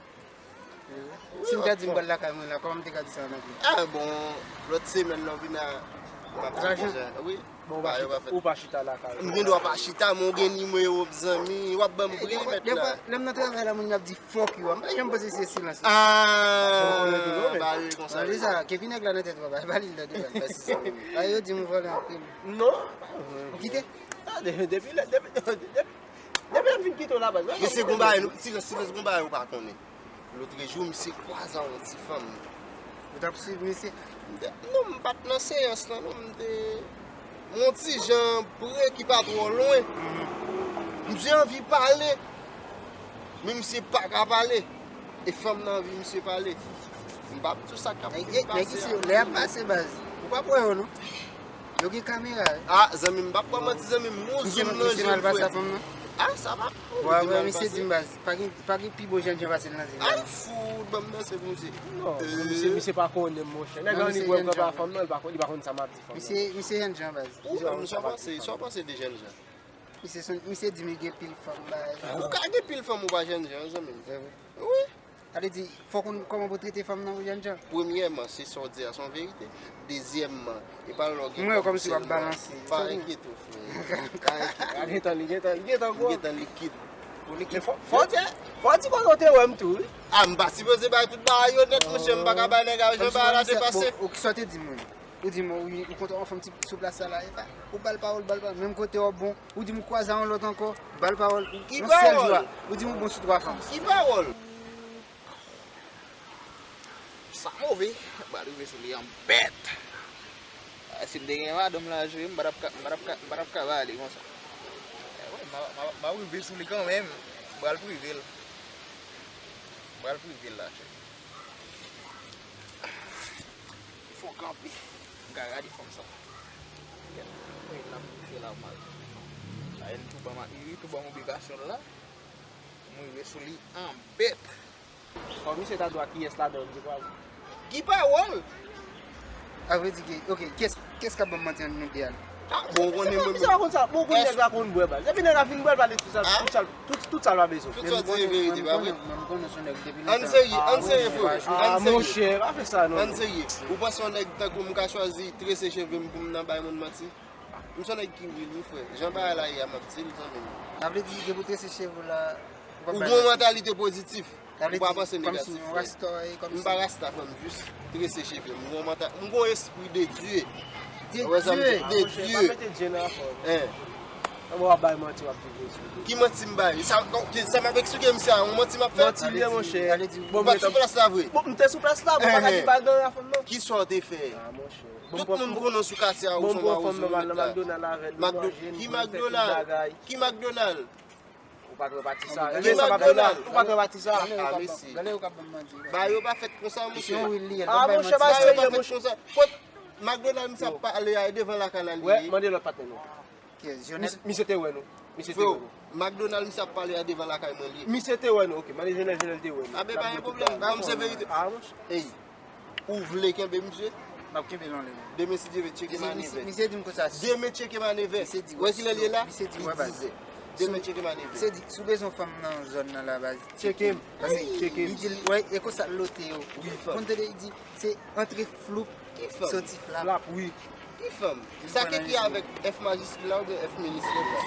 Si m ta di m pral lakay mwen la, kòman m te ka di sa an anglè? A, bon, lòt semèn nan w vin a, m ap di deja. Wi. Bon, ou pa chita, ou pa chita lakay ou. M gen dwa pa chita, men w gen nimewo m, zanmi, w ap ban m pri, mèt la. Lè m nan travay la, moun ap di fuck you a, m pa janm panse se silans la. A, ba yo konsa. Sa vle di sa, kepi nèg la nan tèt ou a, ba li l tande bal. Ba yo di m vòlè anpil. Non. Ou kite? A, de-, depi lè, depi, depi, depi lè m fin kite w la, baz. Mesye, gon bagay, nou, silans, silans, gon bagay ou pa konnen. Lotrejou, misye kwaze a yon ti fanm. Ou t ap swiv misye? M te, non, m pa t nan seyans lan, non, m te yon ti jan pre ki pa twò lwen. M te anvi pale, men misye pa ka pale. E fanm nan anvi misye pale. M p ap di w sa k ap fin pase a. Lè y ap pase, baz, ou p ap wè yo, non. Yo gen kamera. A, zanmi m, m p ap ba w manti, zanmi m, m gon zoom nan je m, frè. A, sa pa. Wè, wè, misye di m, baz, pa gen, pa gen pi bon jènjan pase l nan zil la. Ay, fout, ban m danse pou misye. Non, misye, misye pa konnen m, monchè. Nèg la annik wè m kanpe a fanm nan, li pa konn, li pa konn sa m ap di fanm nan. Misye, misye jènjan, baz. Ou menm, sa w panse, sa w panse de jènjan? Misye, misye di m li gen pil fanm, bagay. Ou ka gen pil fanm, ou pa jènjan, zanmi m. Wi. Sa vle di, fòk ou konn kòman pou trete fanm nan pou jènjan. Premyèman, se sa w di a, se yon verite. Dezyèmman, e pa lè w gen fanm sèlman. Pa enkyete w, frè. Pa enkyete w. Li gentan, li gentan, li gentan gwo. Li gentan likid. Men fò, fò w di, fò w di kote w te wè m tou, wi. A, m pa sipoze bay tout bagay yo nèt, monchè, m pa ka bay nèg a jan bagay la te pase. Bon, ou ki sa w te di m, wi? Ou di m, ou, ou kontre yon fanm ti sou plas sa la, epa, ou ba l pawòl, ba l pawòl. Menm kote w bon, ou di m ou kwaze a yon lòt ankò, ba l pawòl. Yon sèl jou a, ou di m ou bon sou twa fanm. Ki pawòl? Sa move, m pral rive sou li an bèt. A, si m te gen madanm la, cheri, m pa t ap ka, m pa t ap ka, m pa t ap ka ba li konsa. E, wi, m a, m a, m a rive sou li kanmenm. M pral prive l. M pral prive l la, cheri. Fò kanpe. M ka gade fanm sa. Gèt, mwen la m kouche la mal. Sa e l tou ban m, li tou ban m obligasyon l la. M rive sou li an bèt. Fò misye ta di w a kiyès ladan yo, m di pawòl. Ki pawòl? A vre di, ok, kiyès, kiyès k ap ban m manti ant nou de a la? A, bon, ou konnen mwen. Misye pa konn sa, bon, ou konnen nèg la konn bwè baz. Epi nèg la fin bwè, l pale tout sa, tout sa, tout, tout sa l pa bezwen. Tout sa w di se verite, pa vre? Ann serye, ann serye, frè. A, monchè, pa fè sa, non. Ann serye. Ou panse yon nèg tankou m ka chwazi trese cheve m pou m nan bay moun manti? M se yon nèg ki real, wi, frè. Jan bagay la ye a, m ap di l, zanmi m. Sa vle di, depi w trese cheve w la, ou p ap bay manti. Ou gen yon mantalite pozitif. Sa vle di, kòmsi yon rasta, e kòmsi. M pa rasta, frè m, jis trese cheve m. M gon manta-, m gon espri de Dye. De Dye. De Dye. Pa mete Dye nan afè w. Hein. Anben w ap bay manti, w ap di vrè sou li. Ki manti m bay? Sa, sa m ap eksplike misye a, yon manti m ap fè? Manti li ye, monchè. Ou pa t sou plas la vre? Bon, m te sou plas la, bon, pa ka di bagay nan afè m, non. Kisa w te fè? Ah, monchè. Tout moun konnen w sou katye a, ou se yon mawouzo, ou mèt la. Ki McDonald? Ki McDonald? Ou pa t wè pati sa. Ki McDonald? Ou pa t wè pati sa. Ah, mesye. Bagay yo pa fèt konsa, monchè. Ah, monchè, bagay yo pa fèt konsa. Kot McDonald misye ap pale a, e devan lakay la li ye. Mande lòt patnè nou. Misye te wè nou. Misye te wè nou. McDonald misye ap pale a, devan lakay mwen li ye. Misye te wè nou, ok. Mande Jenèl, Jenèl te wè nou. Ah, ben, pa gen pwoblèm. Ba m se verite. Ah, monchè. Ey. Ou vle kenbe misye? M ap kenbe l anlè menm. Demen, si Dye vle, tcheke m a nèf è. Misye di m konsa. Demen, tcheke m a nèf è. Misye di, wè, wè kilè l ye la? Misye di, wè, baz. Dizè. Demen, tcheke m a nèf è. Misye di, si w bezwen fanm nan zòn nan la, baz, tcheke m. Paske li di, wè, e konsa l lote yo. Wi, fanm. Konn tande, li di, se antre floup, soti flap. Flap, wi. Ki fanm? Sa ki ekri avèk F majiskil la oubyen F miniskil la?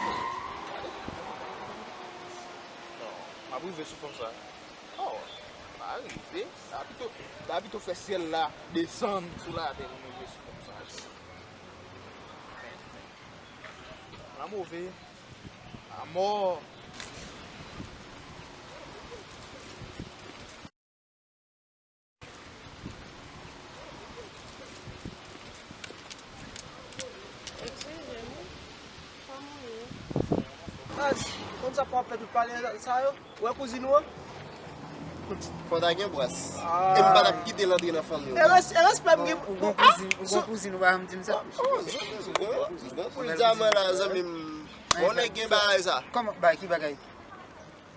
Non, m ap rive sou fanm sa. Oh, pa rive. Sa pito, sa pito fè syèl la desann sou latè pou nou jwe sou fanm sa. Men, men. La move. La mò. Eskize m, kòman w ye? Baz, konn sa pou w ap fè tout pale sa yo? Ou wè kouzin ou an? Fò ta gen bras. Ah. E m pa t ap kite l antre nan fanmi w. E res-, e respè m gen. Ou gon kouzin, ou gon kouzin, ou pa janm di m sa. Oh, oh, zanmi, ou gon, ou gon kouzin. Ou gon kouzin dyaman la, zanmi m. Bon nèg gen bagay sa. Kòman? Bagay, ki bagay?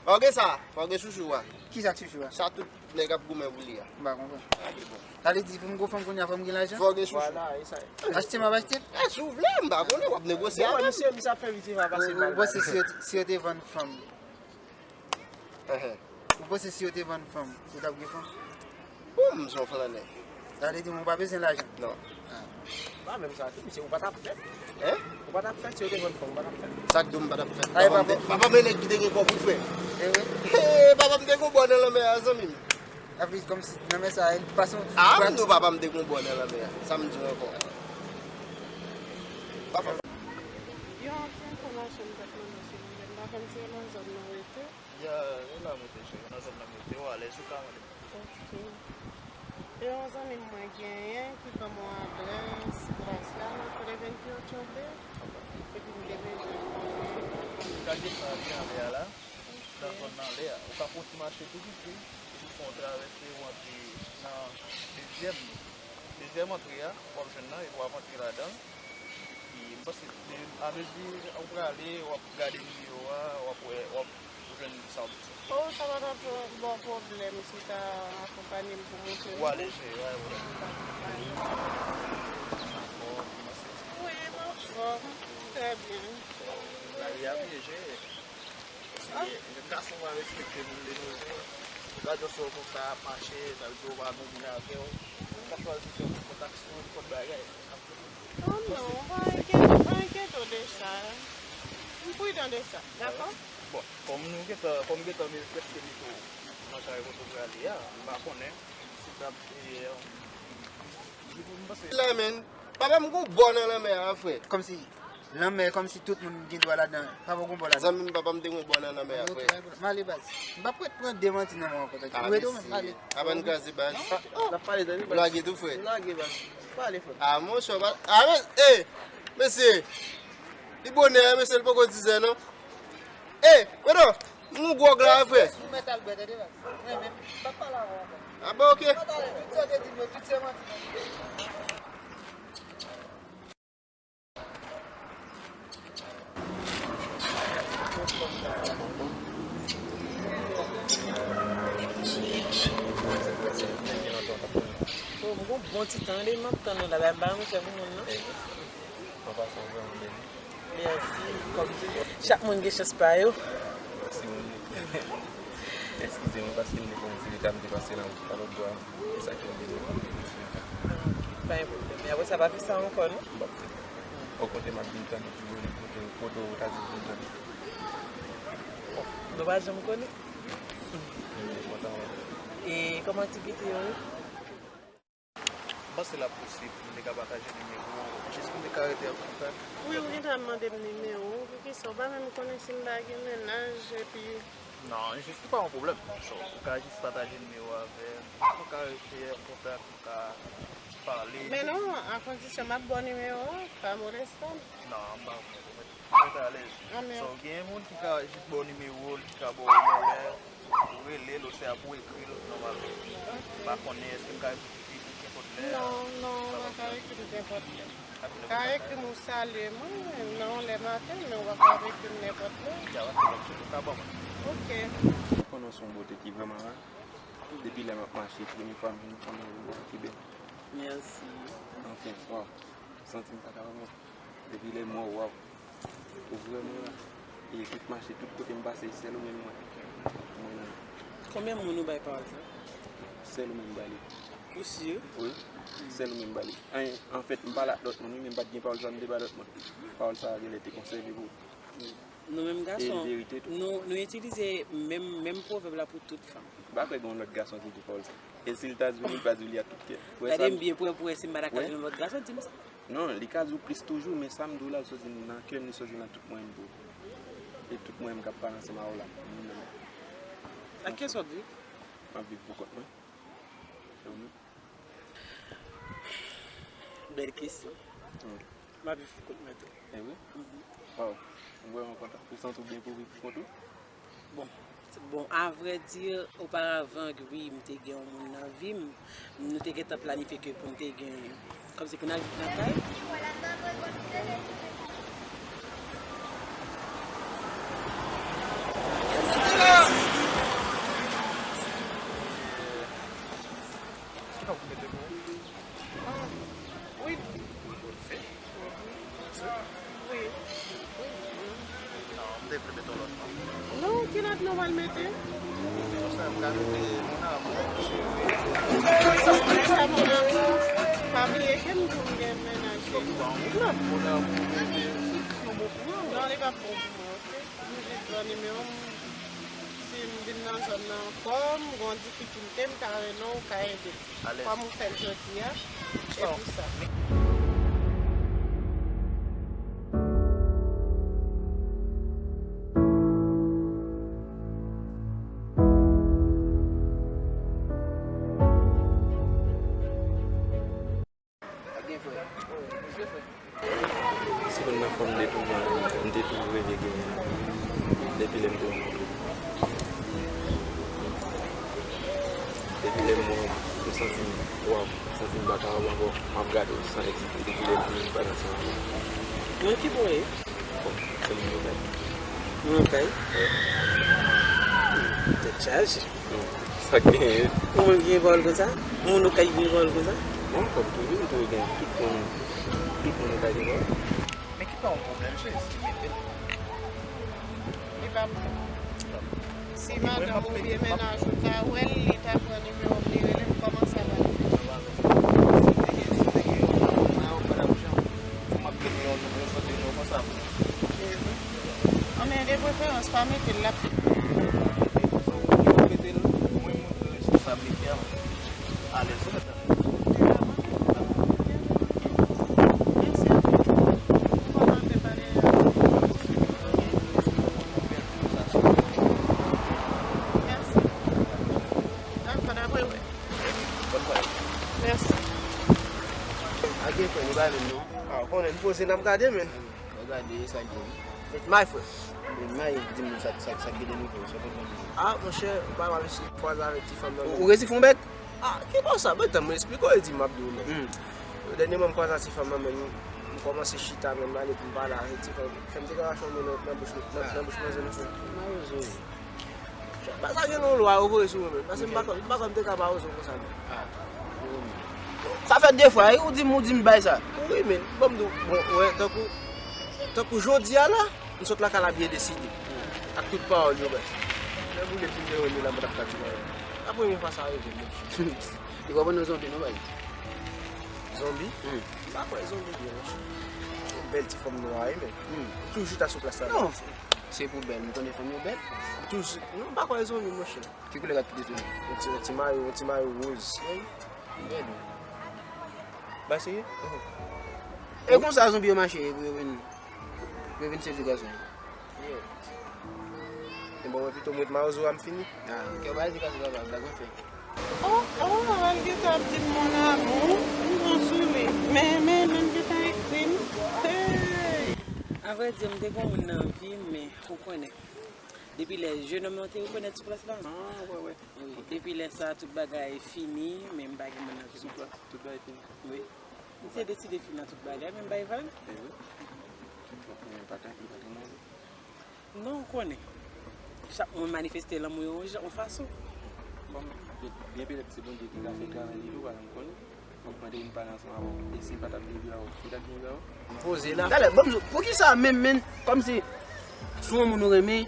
Pa w gen sa, pa w gen chouchou a. Kisa k chouchou a? Sa tout nèg ap goumen pou li a. M pa konprann. Sa vle di pou m gon fanm kounye a fò m gen lajan? Fò w gen chouchou. Vwala, e sa. Achte m ap achte? Eh, si w vle, m pa konnen, w ap negosye avè m. Misye, misye ap fè vit eva pase mal. Ou panse si yo, si yo te vann fanm? Enhen. Ou panse si yo te vann fanm, ou t ap gen fanm? Bon, m se yon flannè. Sa vle di mwen pa bezwen lajan? Non. Ah. Pa menm sa tou, misye, ou pa t ap fèt. Hein? Ou pa t ap fèt, si yo te vann fanm, ou pa t ap fèt. Sa k di w m pa t ap fèt? Papa m te, papa m e nèg ki te gen kò pou fè. Eh wi. Eh, papa m te gon bò nan lanmè a, zanmi m. Apre, kòmsi, nan men sa, el pason. Ah, m di w papa m te gon bò nan lanmè a. Sa m di w ankò? Papa. Yon ti enfòmasyon m t ap mande w, silvouplè. M pa konn si e nan zòn nan w rete. Ya, e la m rete, cheri. Nan zòn nan m rete, w alèz, ou ka mande m. Ok. E yon zanmi m mwen genyen ki ban mwen adrès plas la, nan kote vennde Otyobe. Epi m te bezwen konnen. Gade sa, li anlè a la. Nan zòn nan anlè a. Ou ka pran ti mache tou piti, epi fè yon travèse, ou antre nan dezyèm, dezyèm antre a, w ap jwenn nan, epi w ap antre ladan l. Epi, m panse, de, amezi w prale, w ap gade videyo a, w ap wè, w ap jwenn sa w bezwen. Oh, sa pa t ap ba w pwoblèm si w ta akonpanye m pou montre m. W ale, cheri, pa gen pwoblèm. Anfòm, kòman se? Wi, m anfòm, trè byen. Lavi a byen jere. Paske jenn gason pa respekte moun de nos jours. Gade yon sòl konsa ap mache, sa vle di w pa gon moun avè w. Ou ka chwazi fè yon kontak sou nenpòt bagay. Oh non, pa enkyete, pa enkyete w de sa. M pridan de sa, dakò? Bon, kòm nou gentan, kòm gentan me-, prèske mete w nan kay kote w prale a, m pa konnen si w t ap, e, Lanmè, papa m gon bò nan lanmè a, frè. Kòmsi, lanmè, kòmsi tout moun gen dwa ladan. Papa w gon bò ladan. Zanmi m, papa m te gon bò nan lanmè a, frè. M ale, baz. M p ap ret pran de manti nan men w ankò, tande. Ou rete w menm, ale. Apa n kraze, baz. N ap pale, tande, baz. Ou lage tou, frè. M lage, baz. Pale, frè. Ah, monchè, pa, ah, men, eh, mesye. Li bonè, mesye, li poko dizè, non. Eh, Fredo, m gon gwòg la, frè. Ou mèt Albert, tande, baz. Mwen menm, m p ap pale avè w ankò. Ah bon, ok. Tout sa w te di m yo, tout se manti, manti. Oh, m gon bon ti tan, tande, m ap tann ou la, m pa renmen fè pou moun, non. Mwen pase w vrèman byen. Mèsi, kòm toujou. Chak moun gen chans pa yo. Mèsi, Bondye. Eskize mwen, paske m te pran yon ti reta, m te pase nan wout pa lòt bò a. Se sa ki rive m. Pa gen pwoblèm. Men apre sa, pa fè sa ankò, non? M p ap fè. Okontrè, m ap vin tann ou, kote, kote w ta di m vin tann ou. Bon, nou pa janm konnen. E kòman aktivite yo ye? M panse l ap posib pou m te ka pataje nimewo w, jis pou m te ka rete an kontak. Wi, ou gentan mande m nimewo w, poukisa? Ou pa menm konnen si m ta gen mennaj, epi... Non, jis li pa yon pwoblèm. So, ou ka jis pataje nimewo w avè m, nou ka rete an kontak, nou ka pale. Men non, a kondisyon m ap ba w nimewo w, pa moleste m. Non, m pa vle. Mwen te alèz. Ah, men... So, gen moun ki ka jis ba w nimewo l, ki ka ba w yon lè, ou rele l, oswa pou w ekri l nòmalman. Ok. M pa konnen èske m ka ekri w nenpòt lè. Non, non, ou pa ka ekri m nenpòt lè. Ou ka ekri m, ou salye mwen nan yon lè maten, men ou pa ka ekri m nenpòt lè. Ya, pa de pwoblèm, cheri, ou ka ban mwen. Ok. Ou konnen w se yon bote ki vrèman ra. Depi lè m ap mache, premye fwa m jwenn fanm nan, ki bèl. Mèsi. Anfen, waw. M santi m pa ka wè mwen. Depi lè m wè w, waw. Ou vrèman la. E tout mache, tout kote m pase, sèl ou menm mwen. Mwen nan. Konbyen moun ou bay pawòl sa? Sèl ou menm m ba li. Ou si? Wi. Sèl ou menm m ba li. An, anfèt, m pale ak lòt moun, wi, men m pa t gen pawòl sa m te ba lòt moun. Pawòl sa a genlè te konsève pou ou. Nou menm gason, e verite tou, nou, nou itilize menm, menm pwovèb la pou tout fanm. M pa kwè gen yon lòt gason ki di pawòl sa. E si l ta di w li, l pa di w li ak tout kè. Ou wè sa? Gade m byen prè pou wè si m pa ta ka jwenn lòt gason di m sa. Non, li ka di w plis toujou, men sa m di w la, l soti nan kè m, li soti nan tout mwayen m pou ou. E tout mwayen m k ap pale ansanm avè w la. Ak kiyès w ap viv? M ap viv pou kont mwen. E ou menm? Bèl kesyon. Hmm. M ap viv pou kont mwen tou. E wi? Mhm. Waw. Ou vrèman kontan? Ou santi w byen pou w viv pou kont ou? Bon, bon, à vrai dire, oparavan, wi, m te gen yon moun nan vi m. Nou te gentan planifye ke pou n te gen, kòmsi pou n al viv nan kay. Ki tan w mete pou ou? Ah, wi. Wi. Non, m te vle mete yon lòt non. Non, ki lòt non w pral mete? Konsa, m ka mete mon amour, cheri. Mon amour, pa bliye ke m di w m gen mennaj. Donk, bon, mon amour, mete, se yon bon pou mwen. Non, li p ap bon pou mwen, oke? M jis ban nimewo m. Si m vin nan zòn nan ankò, m gon difikilte, m ta renmen w ka ede m. Alèz. Kòm ou fè l jodi a, se pou sa. Se youn nan fanm de tou mwen, m te toujou reve genyen depi lè m te yon moto. Depi lè m wè w, m santi m, waw, m santi m pa ka wè w ankò. M ap gade w san egzite depi lè m te vin pale ansanm avè w. Mwen ki bon ye? Bon, se moun yo kay. Moun yo kay? Tèt chaje. Sa k genyen? Yon moun ki gen pawòl konsa? Moun ou kay ki gen pawòl konsa? Bon, kòm toujou, m toujou gen tout moun, tout moun ou kay gen pawòl. Men ki pa yon pwoblèm, cheri, si mete. Li pa bon. Si madanm ou oubyen mennaj ou ta wè l, li ta pran nimewo m, li rele m, kòman sa pral fèt? Si te gen, si te gen yon moun nan yo, pa t ap janm. M ap gen yon nimewo, sòti nimewo konsa pou mwen. Anben, de preferans, pa mete l la. Mete l, mwen moun ki responsab li fè alèz. Mèsi anpil. Mwen kontan te pale avè w. Mèsi. Dakò, n ap rewè. Mèsi. A gen frè, nou pa menm non. Ah, ou konnen, n poze n ap gade, men. Mwen gade sa k gen. Met may, frè. Men may, di m sa, sa, sa k gen de nouvo, sa k gen de nouvo. Ah, monchè, ou pa mal resi kwaze avèk ti fanm nan, men. Ou resi fè yon bèk? Ah, ki bò sa? Mwen tann mwen esplike w, e di m ap di w, men. Hmm. Dènyèman, m kwaze ak ti fanm nan, men m, m kòmanse chita, men m ale pou m pale avèk ti fanm. Fè m te ka rache yon men nan, nan bouch, nan, nan bouch manzè nan, frè. Malèz, wi. Ba sa gen yon lwa yo voye sou mwen, men. Paske m pa kwè, m pa kwè m te ka pa oze konsa, men. Sa fè de fwa, wi, ou di m, ou di m bay sa. Wi, men, ban m di w, bon, wè, tankou, tankou jodi a la, m sot lakay la byen deside. Ak tout pawòl yo, baz. Lè boule fin dewoule la, mwen t ap ka di pawòl. A premye fwa sa rive m, men. Li pa pran nan zonbi, non, bay. Zonbi? Hmm. M pa kwè zonbi byen, monchè. Yon bèl ti fanm nwa, wi, men. Hmm. Toujou ta sou plas la. Non. Se pou bèl, m konnen fanm yo bèl. Toujou, non, m pa kwè zanmi, monchè. Ki koulè rat ki te sou li? Yon ti, yon ti mayo, yon ti mayo woz. Wi, bèl wi. Ba serye? E konsa zonbi yo mache, pou yo vin, pou yo vin sedui gason yo. Yeah. E bon, mwen pito m ret mawozo a m fini. Ah, kè w pa di gason papa, blag mwen fè. Oh, oh, al gentan ap di m mon amour, m pran sou li. Men, men, men, gentan ekri m. Hey! Avrèdi, m te gon moun nan vi m, men ou konnen. Depi lè jenòm nan te rekonèt sou plas la. Ah, wè, wè. Wi, depi lè sa, tout bagay fini, men m pa gen moun nan vi m. Sou plas, tout bagay fini. Wi. M te deside fini nan tout bagay, men m bay vag. E wi. Donk, men pa tan, li pa tan mal. Non, ou konnen. Chak moun manifeste lanmou yo yon jan, yon fason. Bon, byen, byen petèt se Bondye ki ka fè travay li tou, pa janm konnen. Donk, mwen te vin pale ansanm avè w. E si l pa t ap vin vin avè w, ki t ap vin vin avè w? M poze la. Talè, ban m di w, poukisa menm, menm, kòmsi si w yon moun ou renmen,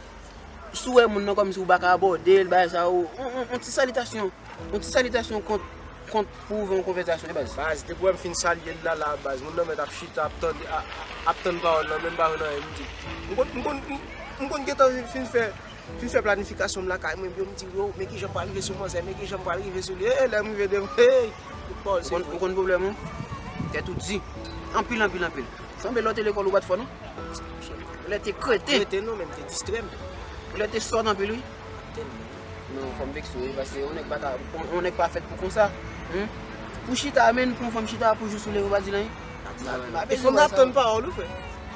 si w wè moun nan kòmsi ou pa ka abòde l, bagay sa yo, on, on, on ti salitasyon, on ti salitasyon kont, kont pou ouvè yon konvèsasyon, baz. Baz, depi w wè m fin salye l la, la, baz, moun nan mèt ap chita, ap tande, a-, a-, ap tann pawòl lan, menm pa jwenn anyen m di. M konn, m konn, m, m konn gentan fin fè, fin fè planifikasyon m lakay mwen, byen, m di, yo, men kijan m pral rive sou manzè, men kijan m pral rive sou li, e, lè m rive devan, hey, tout pawòl se vre. Ou konn pwoblèm ou? Tèt ou di. Anpil, anpil, anpil. Sanble lè w te lekòl ou pa t fò, non? Lè te kreten. Kreten non, men m te distrè m. Lè te sòt anpil, wi. Tèlman. Non, fò m vekse w, wi, paske yon nèg pa ka, yon, yon nèg pa fèt pou konsa. Humm. Pou chita, menm pou yon fanm chita, pou jis ou leve, ou pa di l anyen. E fò m ap tann pawòl ou, frè.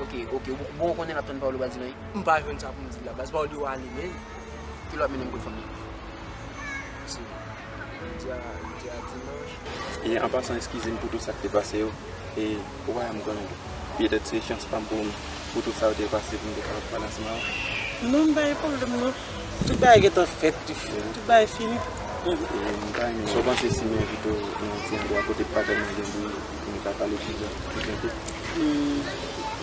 Ok, ok, bon, ou konnen l ap tann pawòl ou, ou pa di l anyen. M pa jwenn sa pou m di l la, baz, pawòl yo ale, men. Ki lè w ap mennen m kot fanm nan? Se jodi a, jodi a dimanch. E an pasan, eskize m pou tout sa k te pase yo. E ou pa janm konnen tou. Petèt se chans pa m pou, pou tout sa yo te pase pou m te kapab pale ansanm avè w. Non, m pa gen pwoblèm non. Tout bagay gentan fèt. Tout bagay fini. E m pa renmen. Sa w panse si m envite w nan yon ti andwa kote pa tèlman gen bri pou nou ka pale chita, nou chante? Hmm.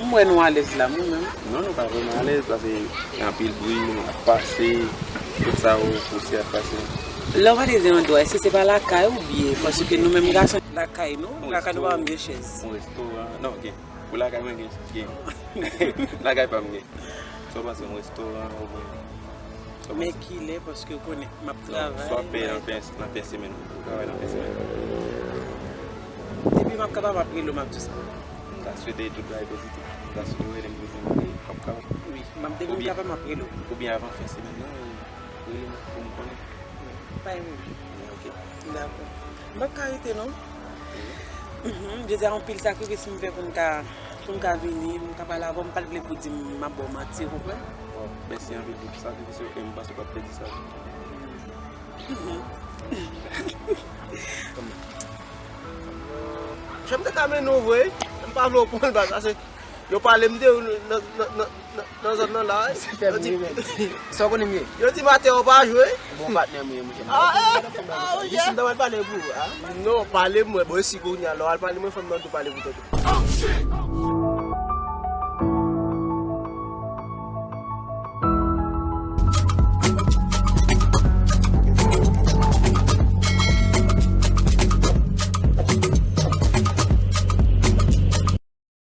M wè nou alèz la, mwen menm. Non, nou pa vrèman alèz, paske gen anpil bri, moun ap pase, tout sa yo, pousyè ap pase. Lè w pale de andwa, èske se pa lakay ou byen? Paske nou menm gason, lakay nou, lakay nou pa janm gen chèz. Yon restoran, non, gen. Pou lakay mwen gen, gen. Lakay pa m gen. Sa w panse, yon restoran oubyen Men kilè, paske w konnen, m ap travay. Swa fè nan fen, nan fen semèn, ou travay nan fen semèn. Depi m ap kapab, m ap rele w, m ap di sa. M ta swete tout bagay pozitif. M ta swete w rele m pou di m ke w ap kapab. Wi, m ap, depi m kapab, m ap rele w. Oubyen avan fen semèn nan, rele m pou m konnen. Wi, pa gen pwoblèm. Ok. Dakò. M p ap ka rete non. Mhm. Jodi a anpil sakrifis m fè pou m ka, pou m ka vini, m ka pale avè w, m pa t vle pou di m m ap ba w manti, ou konprann? Bon, mèsi anpil pou sakrifis yo, e m panse w p ap pèdi sa tou. Mhm. Jan m te ka mennen w vre, m pa vle w pran l baz, paske yo pale m de ou nan, nan, nan, nan, nan zòn nan la, wi. Yo di, sa w konnen m ye? Yo di maten w pa jwe. Bon patnè m ye, monchè. Ah, eh, ah, wi, jis m ta pral pale pou ou, ah. Non, pale m, mwen, bon, si kounye a, lè w al pale, mwen, fò m nan tou pale pou tèt ou.